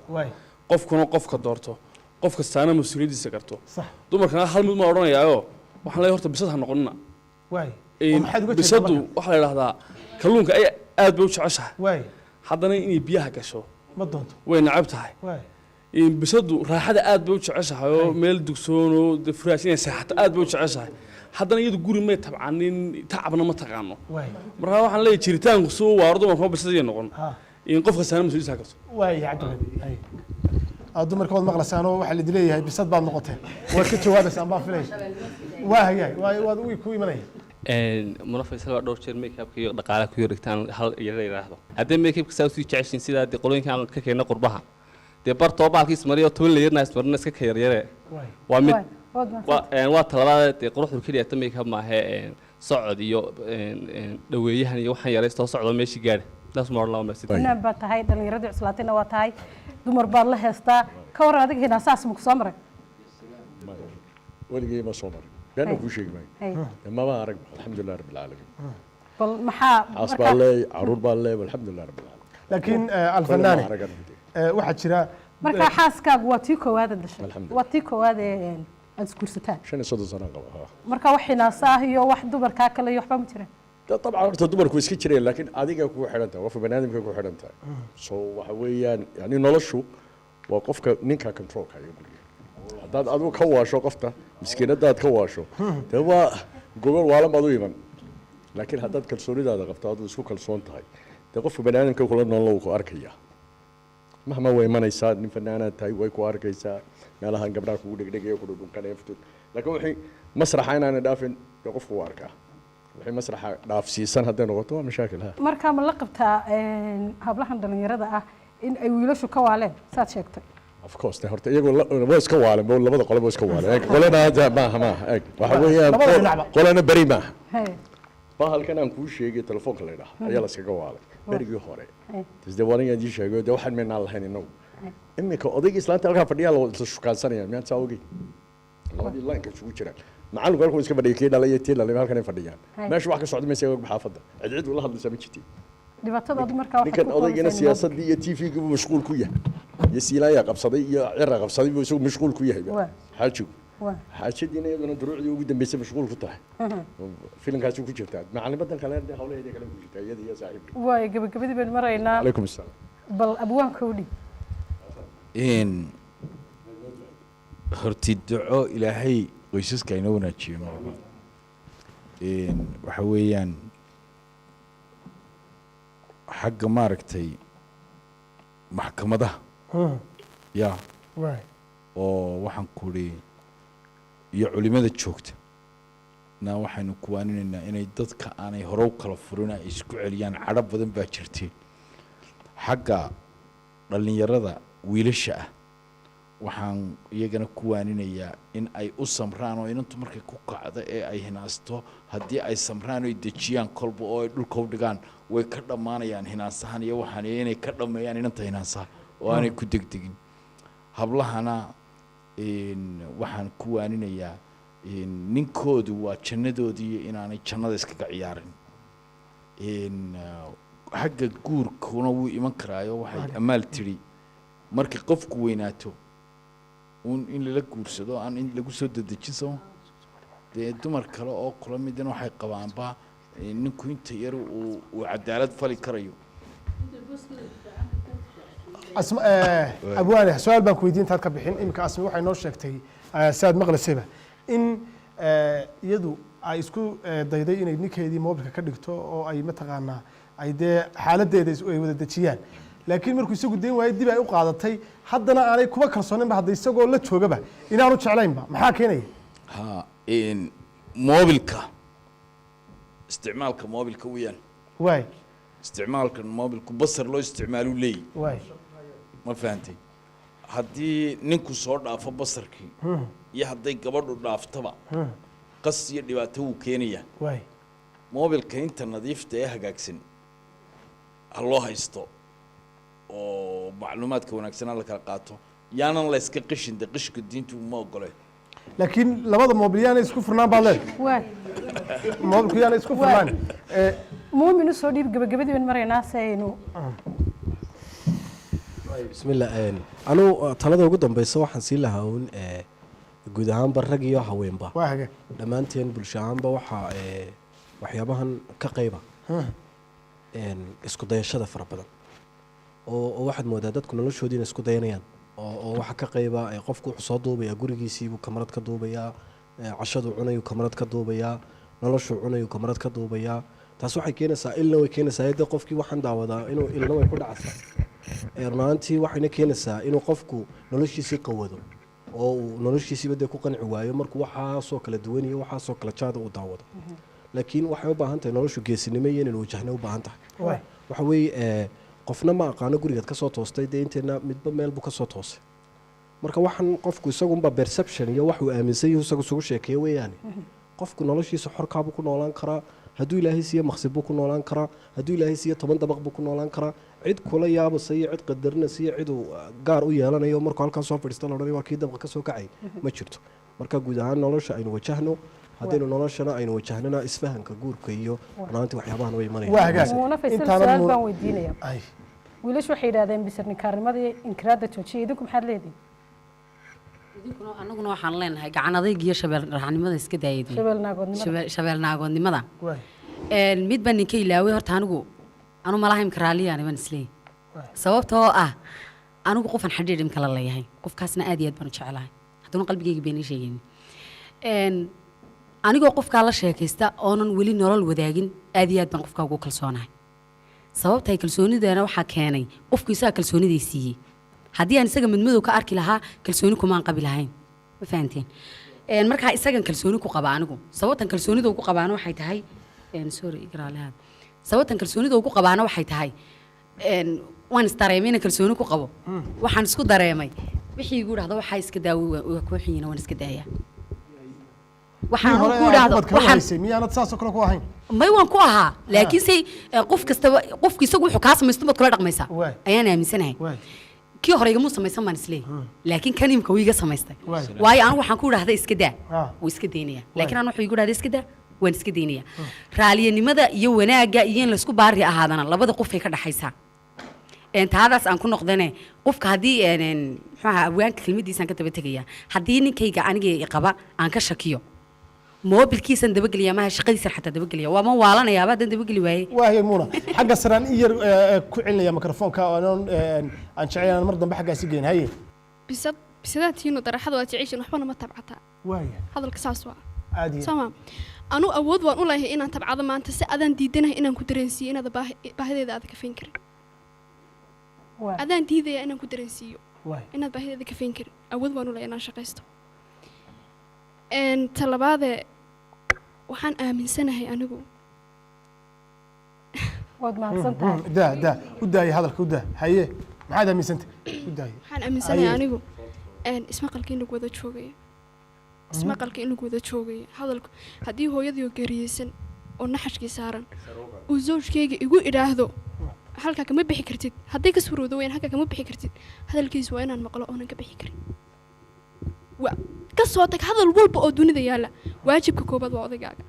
qofkuna qofka doorto, qof kastaana mas-uuliyaddiisa garto. Dumarkana hal mid ma odhanayaayo, waxaan leeyahay horta bisad ha noqonina. Oo maxaad uga jeedaa? Bisadu Marka? waxaa la idhahdaa kalluunka ay aad bay u jeceshahay, haddana inay biyaha gasho ma doonto, way nacab tahay. Bisadu raaxada aad bay u jeceshahay oo meel dugsoon oo dee furaash inay seexato aad bay u jeceshahay, haddana iyadu guri may tabcanin, tacabna ma taqaano. Marka waxaan leeyahay jiritaanku suu waaro dumarkuma bisadii noqon, in qof kastaana mas-uuliyaddiisa ha garto. Waayahay Cabdiqani. Hay. Aad dumarka waad maqlaysaan oo waxaa lidin leeyahay bisad baad noqoteen, waad ka jawaabaysaan baan filaya. Waa hagaag, waad ku imanaya. Muna Faysal waa dhowr jeer make-upka iyo dhaqaalaha ku yarigtaan hal yara yidhaahdo, haddii make-upka saa usii jeceshiin sidaa dee qolooyinka aan ka keenna qurbaha dee bartoo baalka ismariyo 10 layarna ismarina iska ka yaryare. Waa mid Waad mahadsan. Waa talabaad, dee quruxdu keliya ta make-up maahe, socod iyo dhaweeyahan iyo waxaan yaraystoo socdo meeshii gaadhi taas ma odhan lahaa mahadsan. Fanaan baad tahay, dhalinyaradii cuslaatayna waa tahay, dumar baad la heestaa. Ka waran adiga, hinaa saas ma ku soo maray? Weligay ma soo marin, beenna kuu sheegi maayo, mama arag, alxamdulilah rabbi alcaalamiin. Bal maxaa Xaas marka baa leey, caruur baa leey, alxamdulilah rabbi alcaalamiin. Laakiin Kolle alfanaane ma arag anigu. Waxaa jira Marka xaaskaagu waa tii koowaad aad dhashay? Alxamdulillah. Waa tii koowaad ee aad isguursataan? 35 sano qaba, ha. Marka wax hinaasa ah iyo wax dumarkaa kale iyo waxba ma jiraan? Dabcan horta dumarku way iska jireen, laakiin adiga kugu xidhan tahay, qofka baniaadamka ku xidhan tahay. So waxa weeyaan, yani noloshu waa qofka ninka controlka iyo guriga. Haddaad adigu ka waasho qofta miskiinadaad ka waasho, dee waa gogol waalan baad u iman. Laakiin haddaad kalsoonidaada qabto, aduu isku kalsoon tahay, dee qofka baniaadamka kula nool wuu ku arkaya mahma way imanaysaa. Nin fanaanaad tahay, way ku arkaysaa meelahan gabdhaha kugu dhegdhegaya, ku dhudhunkanaya futud. Laakiin wixii masraxa inaana dhaafin, dee qofku wuu arkaa. Wixii masraxa dhaafsiisan hadday noqoto waa mashaakil, ha. Marka ma la qabtaa hablahan dhalinyarada ah in ay wiilashu ka waaleen saad sheegtay? Of course, de horta iyagoo waa iska waaleen, labada qole waa iska waaleen. Eeg, qolena hadda maaha, eeg, waxa weeyaan Labada dhinacba. Qolena beri maaha. Bahalkan aan kuu sheegay, telefoonka la yidhaha, ayaa la iskaga waalay berigii hore. Tas dee waan inaan ii sheego, dee waxaan maynaan lahayn inagu. Iminka odaygii islaanta halkaa fadhiyaa la isla shukaansanaya, miyaan saa ogey? Labadii laanka isugu jiraan, macallinku halkuu iska fadhiyay, kii dhalay iyo tii dhalay halkan ay fadhiyaan. Meesha wax ka socda maysa og, xaafadda cid cid ula hadlaysaa ma jirti. Dhibaatada markaa waxaad Ninkan ku odaygana koobaysaa siyaasaddii iyo TV-gii buu mashquul ku yahay. Iyo Siilaaya qabsaday iyo Cira qabsaday buu isagu mashquul ku yahay. Waa. Xaajigu Waa. Xaajadiina iyaduna duruucdii ugu dambeysay mashquul ku tahay. Filinkaasi ku jirtaa macalimadan kale dee hawlaheeda kale ku jirtaa iyada iyo saaxiibka. Waayo, gabagabadii baynu maraynaa. Calaykum assalaam. Bal abwaanka u dhig. In horti duco Ilaahay qoysaska inoo wanaajiyo mar walba. Waxa weeyaan xagga maaragtay maxkamadaha ya oo waxaan kuri iyo culimada joogta na waxaynu kuwaaninaynaa inay dadka aanay hore u kala furin ay isku celiyaan. Cadho badan baa jirtay. Xagga dhallinyarada wiilasha ah waxaan iyagana ku waaninayaa in ay u samraan oo inantu markay ku kacdo ee ay hinaasto, haddii ay samraan oo ay dejiyaan kolba oo ay dhulka u dhigaan, way ka dhammaanayaan hinaasahan iyo waxaan, iyo inay ka dhammeeyaan inanta hinaasaha oo aanay ku degdegin. Hablahana waxaan ku waaninayaa ninkoodu waa jannadoodii, inaanay jannada iskaga ciyaarin. Xagga guurkuna wuu iman karaayo. Waxay Amaal tidhi markay qofku weynaato uun in lala guursado aan in lagu soo dedejin sama dee dumar kale oo kula midina waxay qabaanba ninku inta yar uu cadaalad fali karayo. Asma abwaane, su-aal baan ku weydiin intaad ka bixin. Iminka Asmi waxay noo sheegtay, sidaad maqlaysayba, in iyadu ay isku dayday inay ninkeedii moobilka ka dhigto oo ay mataqaanaa ay dee xaaladeeda ay wada dejiyaan, laakiin markuu isagu dayn waayey dib ay u qaadatay, haddana aanay kuba kalsooninba hadda isagoo la joogaba inaanu jeclaynba. Maxaa keenaya? Ha, moobilka, isticmaalka moobilka weeyaan. Isticmaalka moobilku basar loo isticmaaluu leeyahy. Ma fahantay? Haddii ninku soo dhaafo basarkii iyo hadday gabadhu dhaaftaba, qas iyo dhibaato wuu keenayaa. Moobilka inta nadiifta ee hagaagsan ha loo haysto oo macluumaadka wanaagsan ha la kala qaato, yaanan la iska qishin. De qishka diintu ma ogole. Laakiin labada moobil yaanay isku furnaan baad leedahay. Moobilku yaanay isku furnaan. Muumin usoo dhiib. Gabagabadii baynu maraynaa si aynu Bismillah. Anuu talada ugu dambeysa waxaan siin lahaa uun guud ahaanba rag iyo haweenba, Waa hagaag. dhammaanteen bulsho ahaanba waxaa waxyaabahan ka qayba isku dayashada fara badan oo waxaad moodaa dadku noloshoodii inay isku dayanayaan oo waxa ka qayba qofku wuxuu soo duubayaa gurigiisiibuu kamarad ka duubayaa, cashaduu cunayuu kamarad ka duubayaa, noloshuu cunayuu kamarad ka duubayaa. Taas waxay keenaysaa ilna way keenaysaa de qofkii waxaan daawadaa inuu ilna way ku dhacaysaa. Run ahaantii waxayna keenaysaa inuu qofku noloshiisii qawado oo uu noloshiisiiba dee ku qanci waayo markuu waxaasoo kala duwan iyo waxaasoo kala jaada uu daawado. Laakiin waxay u baahan tahay noloshu geesinimo iyo inaynu wajahno u baahan tahay. Waxa weeye qofna ma aqaano gurigaad kasoo toostay dee, inteena midba meel buu kasoo toosay. Marka waxaan qofku isagunba perception iyo wax uu aaminsan yahu isagu isugu sheekeeyo weeyaane. Qofku noloshiisa xorkaabuu ku noolaan karaa. Hadduu Ilaahay siiyo maqsib buu ku noolaan karaa, hadduu Ilaahay siiyo 10 dabaq buu ku noolaan karaa. Cid kula yaabasa iyo cid qadarinaysa iyo cid uu gaar u yeelanayo markuu halkan soo fadhiista la odhanayo waa kii dabaqa kasoo kacay ma jirto. Marka guud ahaan nolosha aynu wajahno. Haddaynu noloshana aynu wajahnana, isfahanka guurka iyo runaantii waxyaabahan way imanayaan. Muuna Faysal, su-aal baan weydiinaya. Wiilashu waxay yidhahdeen bisirninkaarnimadii inkiraadda joojiya. Idinku maxaad leedihin? Anaguna waxaan leenahay gacan adayg iyo shabeel raacnimada iska daayadeen. Shabeel naagoodnimada. Shabeel naagoodnimada. Mid baan ninka ilaaway horta. Anigu anu malaha imka raalliyaan baan isleeyahay, sababtoo ah anigu qofan xidhiidh imka la leeyahay, qofkaasna aad iyo aad baan u jecelahay, haddana qalbigayga beenay sheegaynin. Anigoo qofkaa la sheekaysta oonan weli nolol wadaagin, aad iyo aad baan qofkaa ugu kalsoonahay. Sababtay kalsoonideena waxaa keenay qofku isaga kalsooniday siiyey. Haddii aan isaga madmadow ka arki lahaa, kalsooni kumaan qabi lahayn. Ma fahanteen? Markaa isagan kalsooni ku qaba anigu. Sababtan kalsoonida ugu qabaana waxay tahay, sorry, igraalihaad, sababtan kalsoonida ugu qabaana waxay tahay waan isdareemay inaan kalsooni ku qabo. Waxaan isku dareemay wixii igu dhahdo waxaa iska daawo waa kuu xiyina, waan iska daayaa. Waxaan hore ku dhahdo aad kala waxaan haysay miyaanad saasoo kale ku ahayn? May, waan ku ahaa, laakiin se qof kastaba qofku isagu wuxuu kaa samaysto baad kula dhaqmaysaa ayaan aaminsanahay. Kii hore igamuu samaysan baan isleeyahay, laakiin kan imka wuu iga samaystay. Waayo anigu waxaan ku idhahda iska daa, wuu iska daynaya, laakiin anu wuxuu igu dhahda iska daa, waan iska daynaya. Raaliyanimada iyo wanaagga iyo in laysku baari ahaadana labada qofay ka dhaxaysaa. Taadaas aan ku noqdane, qofka haddii een, een, muxuu ahaa, abwaanka kelmadiisaan ka daba tegaya, haddii ninkayga aniga i qaba aan ka shakiyo, moobilkiisan dabageliya, maha shaqadiisan xataa dabageliya, waa ma waalanayaaba haddaan dabageli waaye. Waahye Muuna, xagga saraan in yar ku celinaya mikrofoonka oo aan jecel inaan mar dambe xaggaasi geyn. Haye. Bisad bisadaatiinu daraxada waad jeceshiin, waxbana ma tabcataa. Waaya. Hadalka saas waa. Aad iyo Soo ma anu awood waan u leeyahay inaan tabcado maanta, si adaan diidanahay inaan ku dareensiiyo inaad baahideeda aad kafayn karin. Adaan diidaya inaan ku dareensiiyo inaad baahideeda kafayn karin. Awood waan u leeyahay inaan shaqaysto. Talabaade, waxaan aaminsanahay anigu Waad mahadsan tahay. Daa daa, u daaya hadalka, u daa. Haye, maxaad aaminsantay? U daaya. Waxaan aaminsanahay Haye. anigu ismaqalka in lagu wada joogayo, ismaqalka in lagu wada joogayo. Hadalku haddii hooyadii oo geeriyeysan oo naxashkii saaran uu zawjkayga igu idhaahdo halkaa kama bixi kartid, hadday ka suurowdo weyn halkaa kama bixi kartid, hadalkiisu waa inaan maqlo oonan ka bixi karin. Waa ka soo tag hadal walba oo dunida yaalla, waajibka koobaad waa odaygaaga.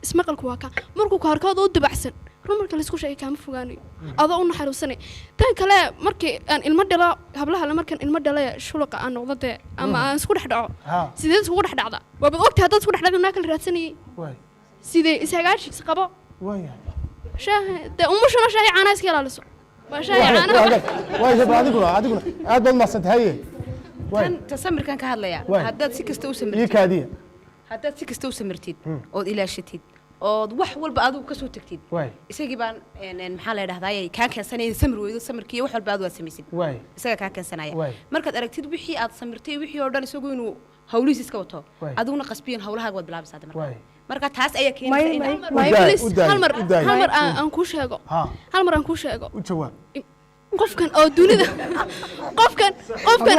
Ismaqalku waa ka markuu ku harkood oo dabacsan, run marka laysku sheegay kaama fogaanayo adoo u naxariisanay. Tan kale, markii aan ilmo dhalo, hablaha le markaan ilmo dhale shuluqa aan noqdo dee ama aan isku dhex dhaco. Sideed iskugu dhex dhacda? Waabad ogtahay haddaad isku dhex dhacdo naa kala raadsanayay. Sidee ishagaaji isqabo shaaha dee umushuna shaahi caanaha iska ilaaliso, waa shaahi caanaha. Waaya, adiguna aad baad mahadsantay. Haye. Tan tasamirkan ka hadlaya. Haddaad si kasta u ii samirtid, kaadiya. Haddaad si kasta u samirtid ood ilaashatid ood wax walba adigu kasoo tagtid, isagii baan een, maxaa la idhahdaa, kaa keensanaya samir weydo. Samirkii wax walba aad waad samaysid, isaga kaa keensanaya. Markaad aragtid wixii aad samirtay, wixii oo dhan, isagu inuu hawlihiis iska wato, adiguna qasbiyan hawlahaaga waad bilaabaysaa hadda. Marka taas ayaa keenaysa in May, U daay, please, u daay, hal mar u daay. hal mar aan kuu sheego. Hal mar aan kuu sheego. U jawaab. Qofkan oo dunida, qofkan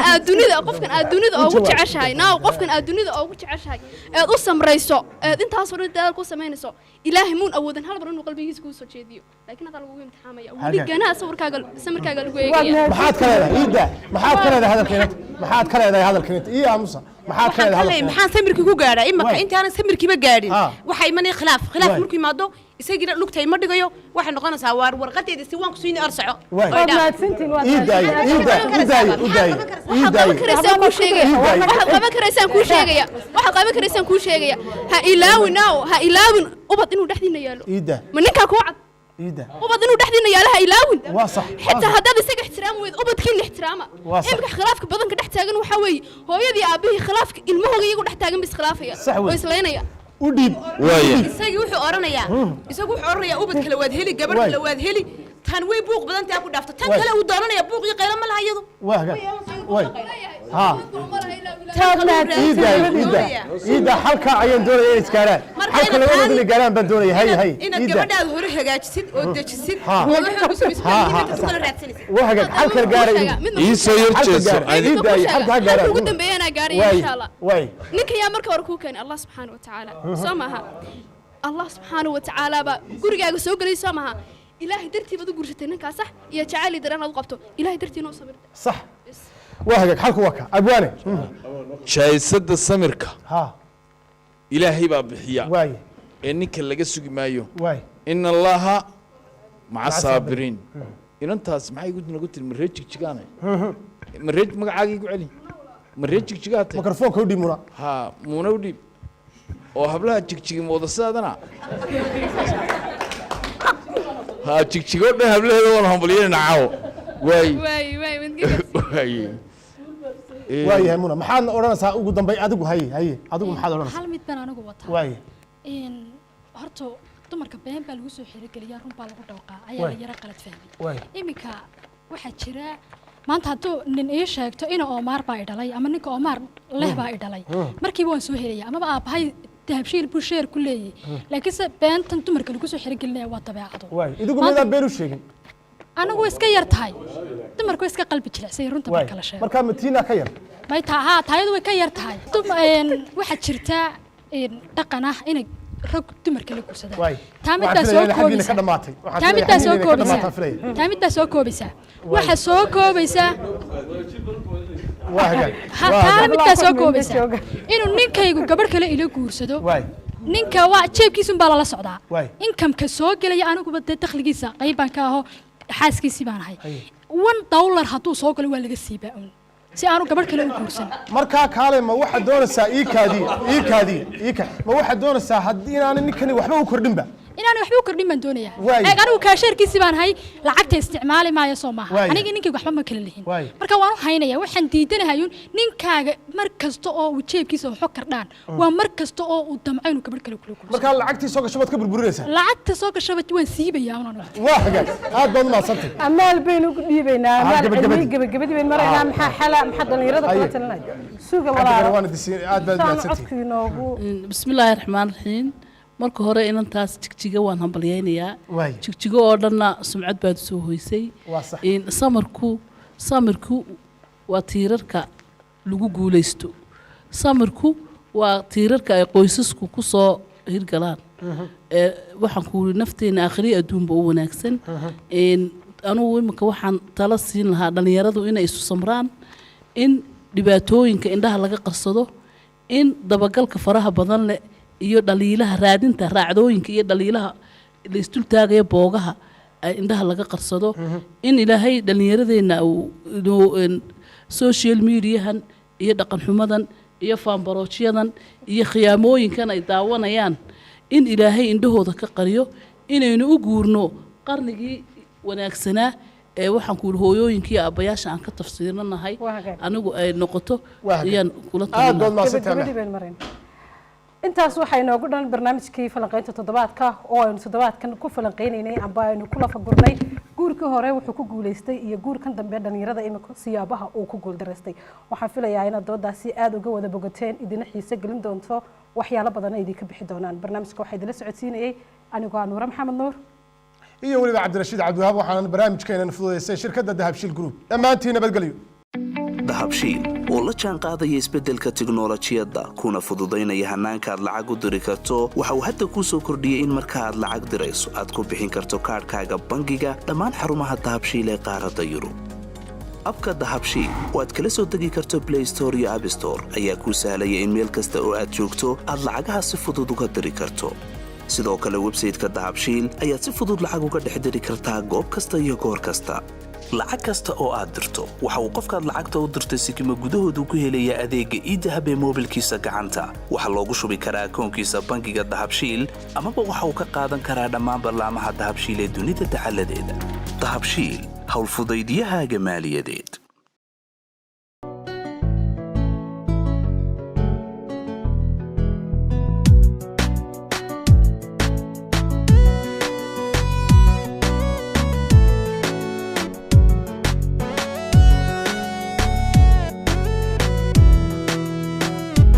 aad dunida ugu jeceshahay naaw, qofkan aad dunida ugu jeceshahay eed u samrayso, eed intaasoo dhan dadaal ku samaynayso, Ilaahay muun awoodan hal mar inuu qalbigiisa kuu soo jeediyo, laakiin hadaa lagugu imtixaamaya weli. Hagaag. Ganaa sawirkaaga, samirkaaga lagu eegaya. Maxaad ka leedahay iida? Maxaad ka leedahay hadalkeenanta? Maxaad ka leedahay hadalkeenanta? Ii aamusa. Maxaad ka waxaan leedahay ka leeyahay hadalkeenanta? Maxaan samirkii ku gaadhaa imaka? Intaanan samirkiiba gaadhin waxaa imanaya khilaaf. Khilaaf markuu yimaado, isagiina lugta ima dhigayo. Waxay noqonaysaa waar warqadeeda si waan ku siini arsaco. Waad mahadsantihiin, waad ii daaye, ii daa, u daaye, u daaye, ii Waxaad daaye. qaban karaysaan kuu sheegaya. Ii daaye. Waxaad qaban karaysaan kuu sheegaya. Waxaad qaban karaysaan kuu sheegaya. Ha ilaawin naaw, ha ilaawin ubad inuu dhexdiina yaalo. Ii daa. Ma ninkaa kuu cad? Ii daa. Ubad inuu dhexdiina yaalo ha ilaawin. Waa sax. Xitaa haddaad isaga ixtiraami weyd, ubadkiina ixtiraama. Waa sax. Imika khilaafka badanka dhex taagan waxaa weeye hooyadii aabihii khilaafka ilmahooga iyagu dhex taagan ba iskhilaafaya Sax wey. oo islaynaya. U dhiib. Isagii wuxuu oranayaa, isagu wuxuu oranayaa ubad kale waad heli, gabadh kale waad heli, tan way buuq badan taa ku dhaafto, tan kale uu doonanaya buuq iyo qaylo ma laha iyadu. Waa hagaag. Way ha. Ii daaye, ii daa, ii daa. Halkaa ayaan doonaya inay isgaaraan. Halka labadooda inay gaaraan baan doonaya. Hay hay. Inaad Ii daa. gabadhaada hore hagaajisid oo dejisid Ha. oo waxay ku samaysid Ha, ha, inta kale raadsanaysid. Waa hagaag, halkan gaaray. Ii soo yar Halka jeeso. gaar. Ii daaye, halka ha gaaraan. Halka ugu dambeeya anaa gaaraya, insha Allah. Waay. Ninka yaa marka hore kuu keenay? Allah subxaana wa tacaala. Soo maaha? Allah subxaana wa tacaala baa gurigaaga soo gelay, soo maaha? Ilaahay dartii baad u guursatay ninkaa, sax? Iyo jacayl iyo dareen aad u qabto, Ilaahay dartii inuu samirta. Sax. Waa hagaag, halku waa ka abwaane. Jaysada samirka ha Ilaahay baa bixiya waay ee ninka laga sugi maayo. Waay. Ina Allaha maca saabiriin. Inantaas maxay nagu tiri? Maree jigjigaane, maree magacaaga igu celi, maree jigjigaate. Mikrofoonka u dhiib Muna. Ha, Muuna u dhiib. Oo hablaha jigjigi mooda sidaadana ha jigjigoo dhan hablaheeda waan hambalyeynayna caawo. Waay. Waay waay wadgegas. Waay. Waayahay Muna, maxaadna odhanaysaa ugu dambay adigu? Haye haye, adigu maxaad odhanaysaa? Hal mid baan anigu wataa. Waay. Horta dumarka been baa lagu soo xirogeliyaa, run baa lagu dhawqaa ayaa la yara qalad fahmay. Iminka waxaa jira maanta hadduu nin ii sheegto ina Oomaar baa i dhalay ama ninka Oomaar leh baa i dhalay, markiiba waan soo helaya, amaba aabbahay Dahabshiil buu sheer ku leeyahay. Laakiinse beentan dumarka lagu soo xirogelinaya waa dabeecado. Waay, idigu Maanta- midaan been u sheegin. Anagu way iska yar tahay, dumarku way iska qalbi jilicsan runta waay marka la sheego. Markaa matiina ka yar. May taa haa, taayadu way ka yar tahay. Waxaa jirta dhaqan ah inay rag dumarka la guursadaan. Waay. Taa Waxaan middaa filaya soo inay xaggiina koobaysa. ka dhamaatay. Waxaan Taa filaya middaa soo xaggiina inay ka koobaysa. dhamaataan filaya. Taa middaa soo koobaysa. Waxa soo koobaysa Waa hagaag. Ha, Waa taana hagaag. middaa soo koobaysa inuu ninkaygu gabadh kale ila guursado. Waay. Ninka waa jeebkiisun baa lala socdaa. Waay. Inkamka soo gelaya aniguba dee dakhligiisa qayb baan ka aho. Xaaskiisii baan ahay. $1 hadduu soo galo waa laga siibaa uun si aanu gabadh kale u guursan. Markaa kaale, ma waxaad doonaysaa ii kaadiya, ii kaadiya, ii ka, ma waxaad doonaysaa haddii inaanay ninkani waxba u kordhinba? Inaanu waxba u kordhin baan doonayaa. Waay. Eeg, anigu kaasheerkiisii baan ahay, lacagta isticmaali maayo, soo maaha? Waay. Aniga ninkayga waxba ma kala lihin. Waay. Marka waan u haynaya, waxaan diidanahayun ninkaaga mar kasta oo uu jeebkiisa waxo kordhaan waa mar kasta oo uu damco inuu gabadh kale kula guursado. Markaa lacagtii soo gasho baad ka burburinaysaa? Lacagta soo gashaba waan siibayaa unan. Waa hagaag, aad baad u mahadsantay. Amaal baynu ku dhiibaynaa. Ah, Amaal gabagabadii. cilmi gabagabadii baynu maraynaa. Ah. Maxaa xala, maxaa dhalinyarada kula Haye. talinaya? Suga Cabdi Gane, walaalo. waana disiin, aad baad u Saan mahadsantihiin. codku inoogu Bismillaahi raxmaan raxiim. Marka hore inantaas Jigjiga waan hambalyaynayaa. Waay. Jigjigo oo dhanna sumcad baad soo hoysay. Waa sax. Samirku waa tiirarka lagu guulaysto. Samirku waa tiirarka ay qoysasku ku soo hirgalaan. Ee, waxaan ku yidhi nafteena aakhiriya adduunba u wanaagsan. Anugu iminka waxaan talo siin lahaa dhallinyaradu inay isu samraan, in dhibaatooyinka indhaha laga qarsado, in dabagalka faraha badan leh iyo dhaliilaha raadinta raacdooyinka iyo dhaliilaha la isdultaagaya boogaha ay indhaha laga qarsado, in Ilaahay dhallinyaradeenna uu inuu, social mediahan iyo dhaqan xumadan iyo faanbaroojyadan iyo khiyaamooyinkan ay daawanayaan in Ilaahay indhahooda ka qariyo, inaynu u guurno qarnigii wanaagsanaa ee waxaan ku yidhi hooyooyinkii aabbayaasha aan ka tafsiirnanahay anigu ay noqoto ayaan kula talinaa. Gabagabadii baynu maraynaa. Intaas waxaa inoogu dhan barnaamijkii falanqaynta toddobaadka oo aynu toddobaadkan ku falanqaynaynay amba aynu ku lafagurnay guurkii hore wuxuu ku guulaystay iyo guurkan dambe dhalinyarada imika siyaabaha uu ku guuldaraystay. Waxaan filayaa inaad doodaasi aada uga wada bogateen, idina xiise gelin doonto, waxyaalo badanna idinka bixi doonaan. Barnaamijka waxaa idinla socodsiinayay anigoo ah Nuure Maxamed Nuur iyo weliba Cabdirashiid Cabdiwahaab. Waxaanan barnaamijkeenan fududaysay shirkadda Dahabshiil Group. Dhammaantiin nabadgelyo. Dahabshiil oo la jaan qaadaya isbeddelka tiknolojiyadda kuna fududaynaya hannaanka aad lacag u diri karto, waxa uu hadda kuu soo kordhiyey in marka aad lacag dirayso aad ku bixin karto kaadhkaaga bangiga dhammaan xarumaha Dahabshiil ee qaaradda Yurub. Abka Dahabshiil oo aad kala soo degi karto Play Store iyo App Store ayaa kuu sahlaya in meel kasta oo aad joogto aad lacagaha si fudud uga diri karto. Sidoo kale websayte-ka Dahabshiil ayaad si fudud lacag uga dhex diri kartaa goob kasta iyo goor kasta. Lacag kasta oo aad dirto waxa uu qofkaad lacagta u dirtay sikimo gudahoodu ku helayaa adeegga iDahab ee moobilkiisa gacanta. Waxaa loogu shubi karaa akoonkiisa bangiga Dahabshiil amaba waxa uu ka qaadan karaa dhammaan barlaamaha Dahabshiil ee dunida dacaladeeda. Dahabshiil, howlfudaydiyahaaga maaliyadeed.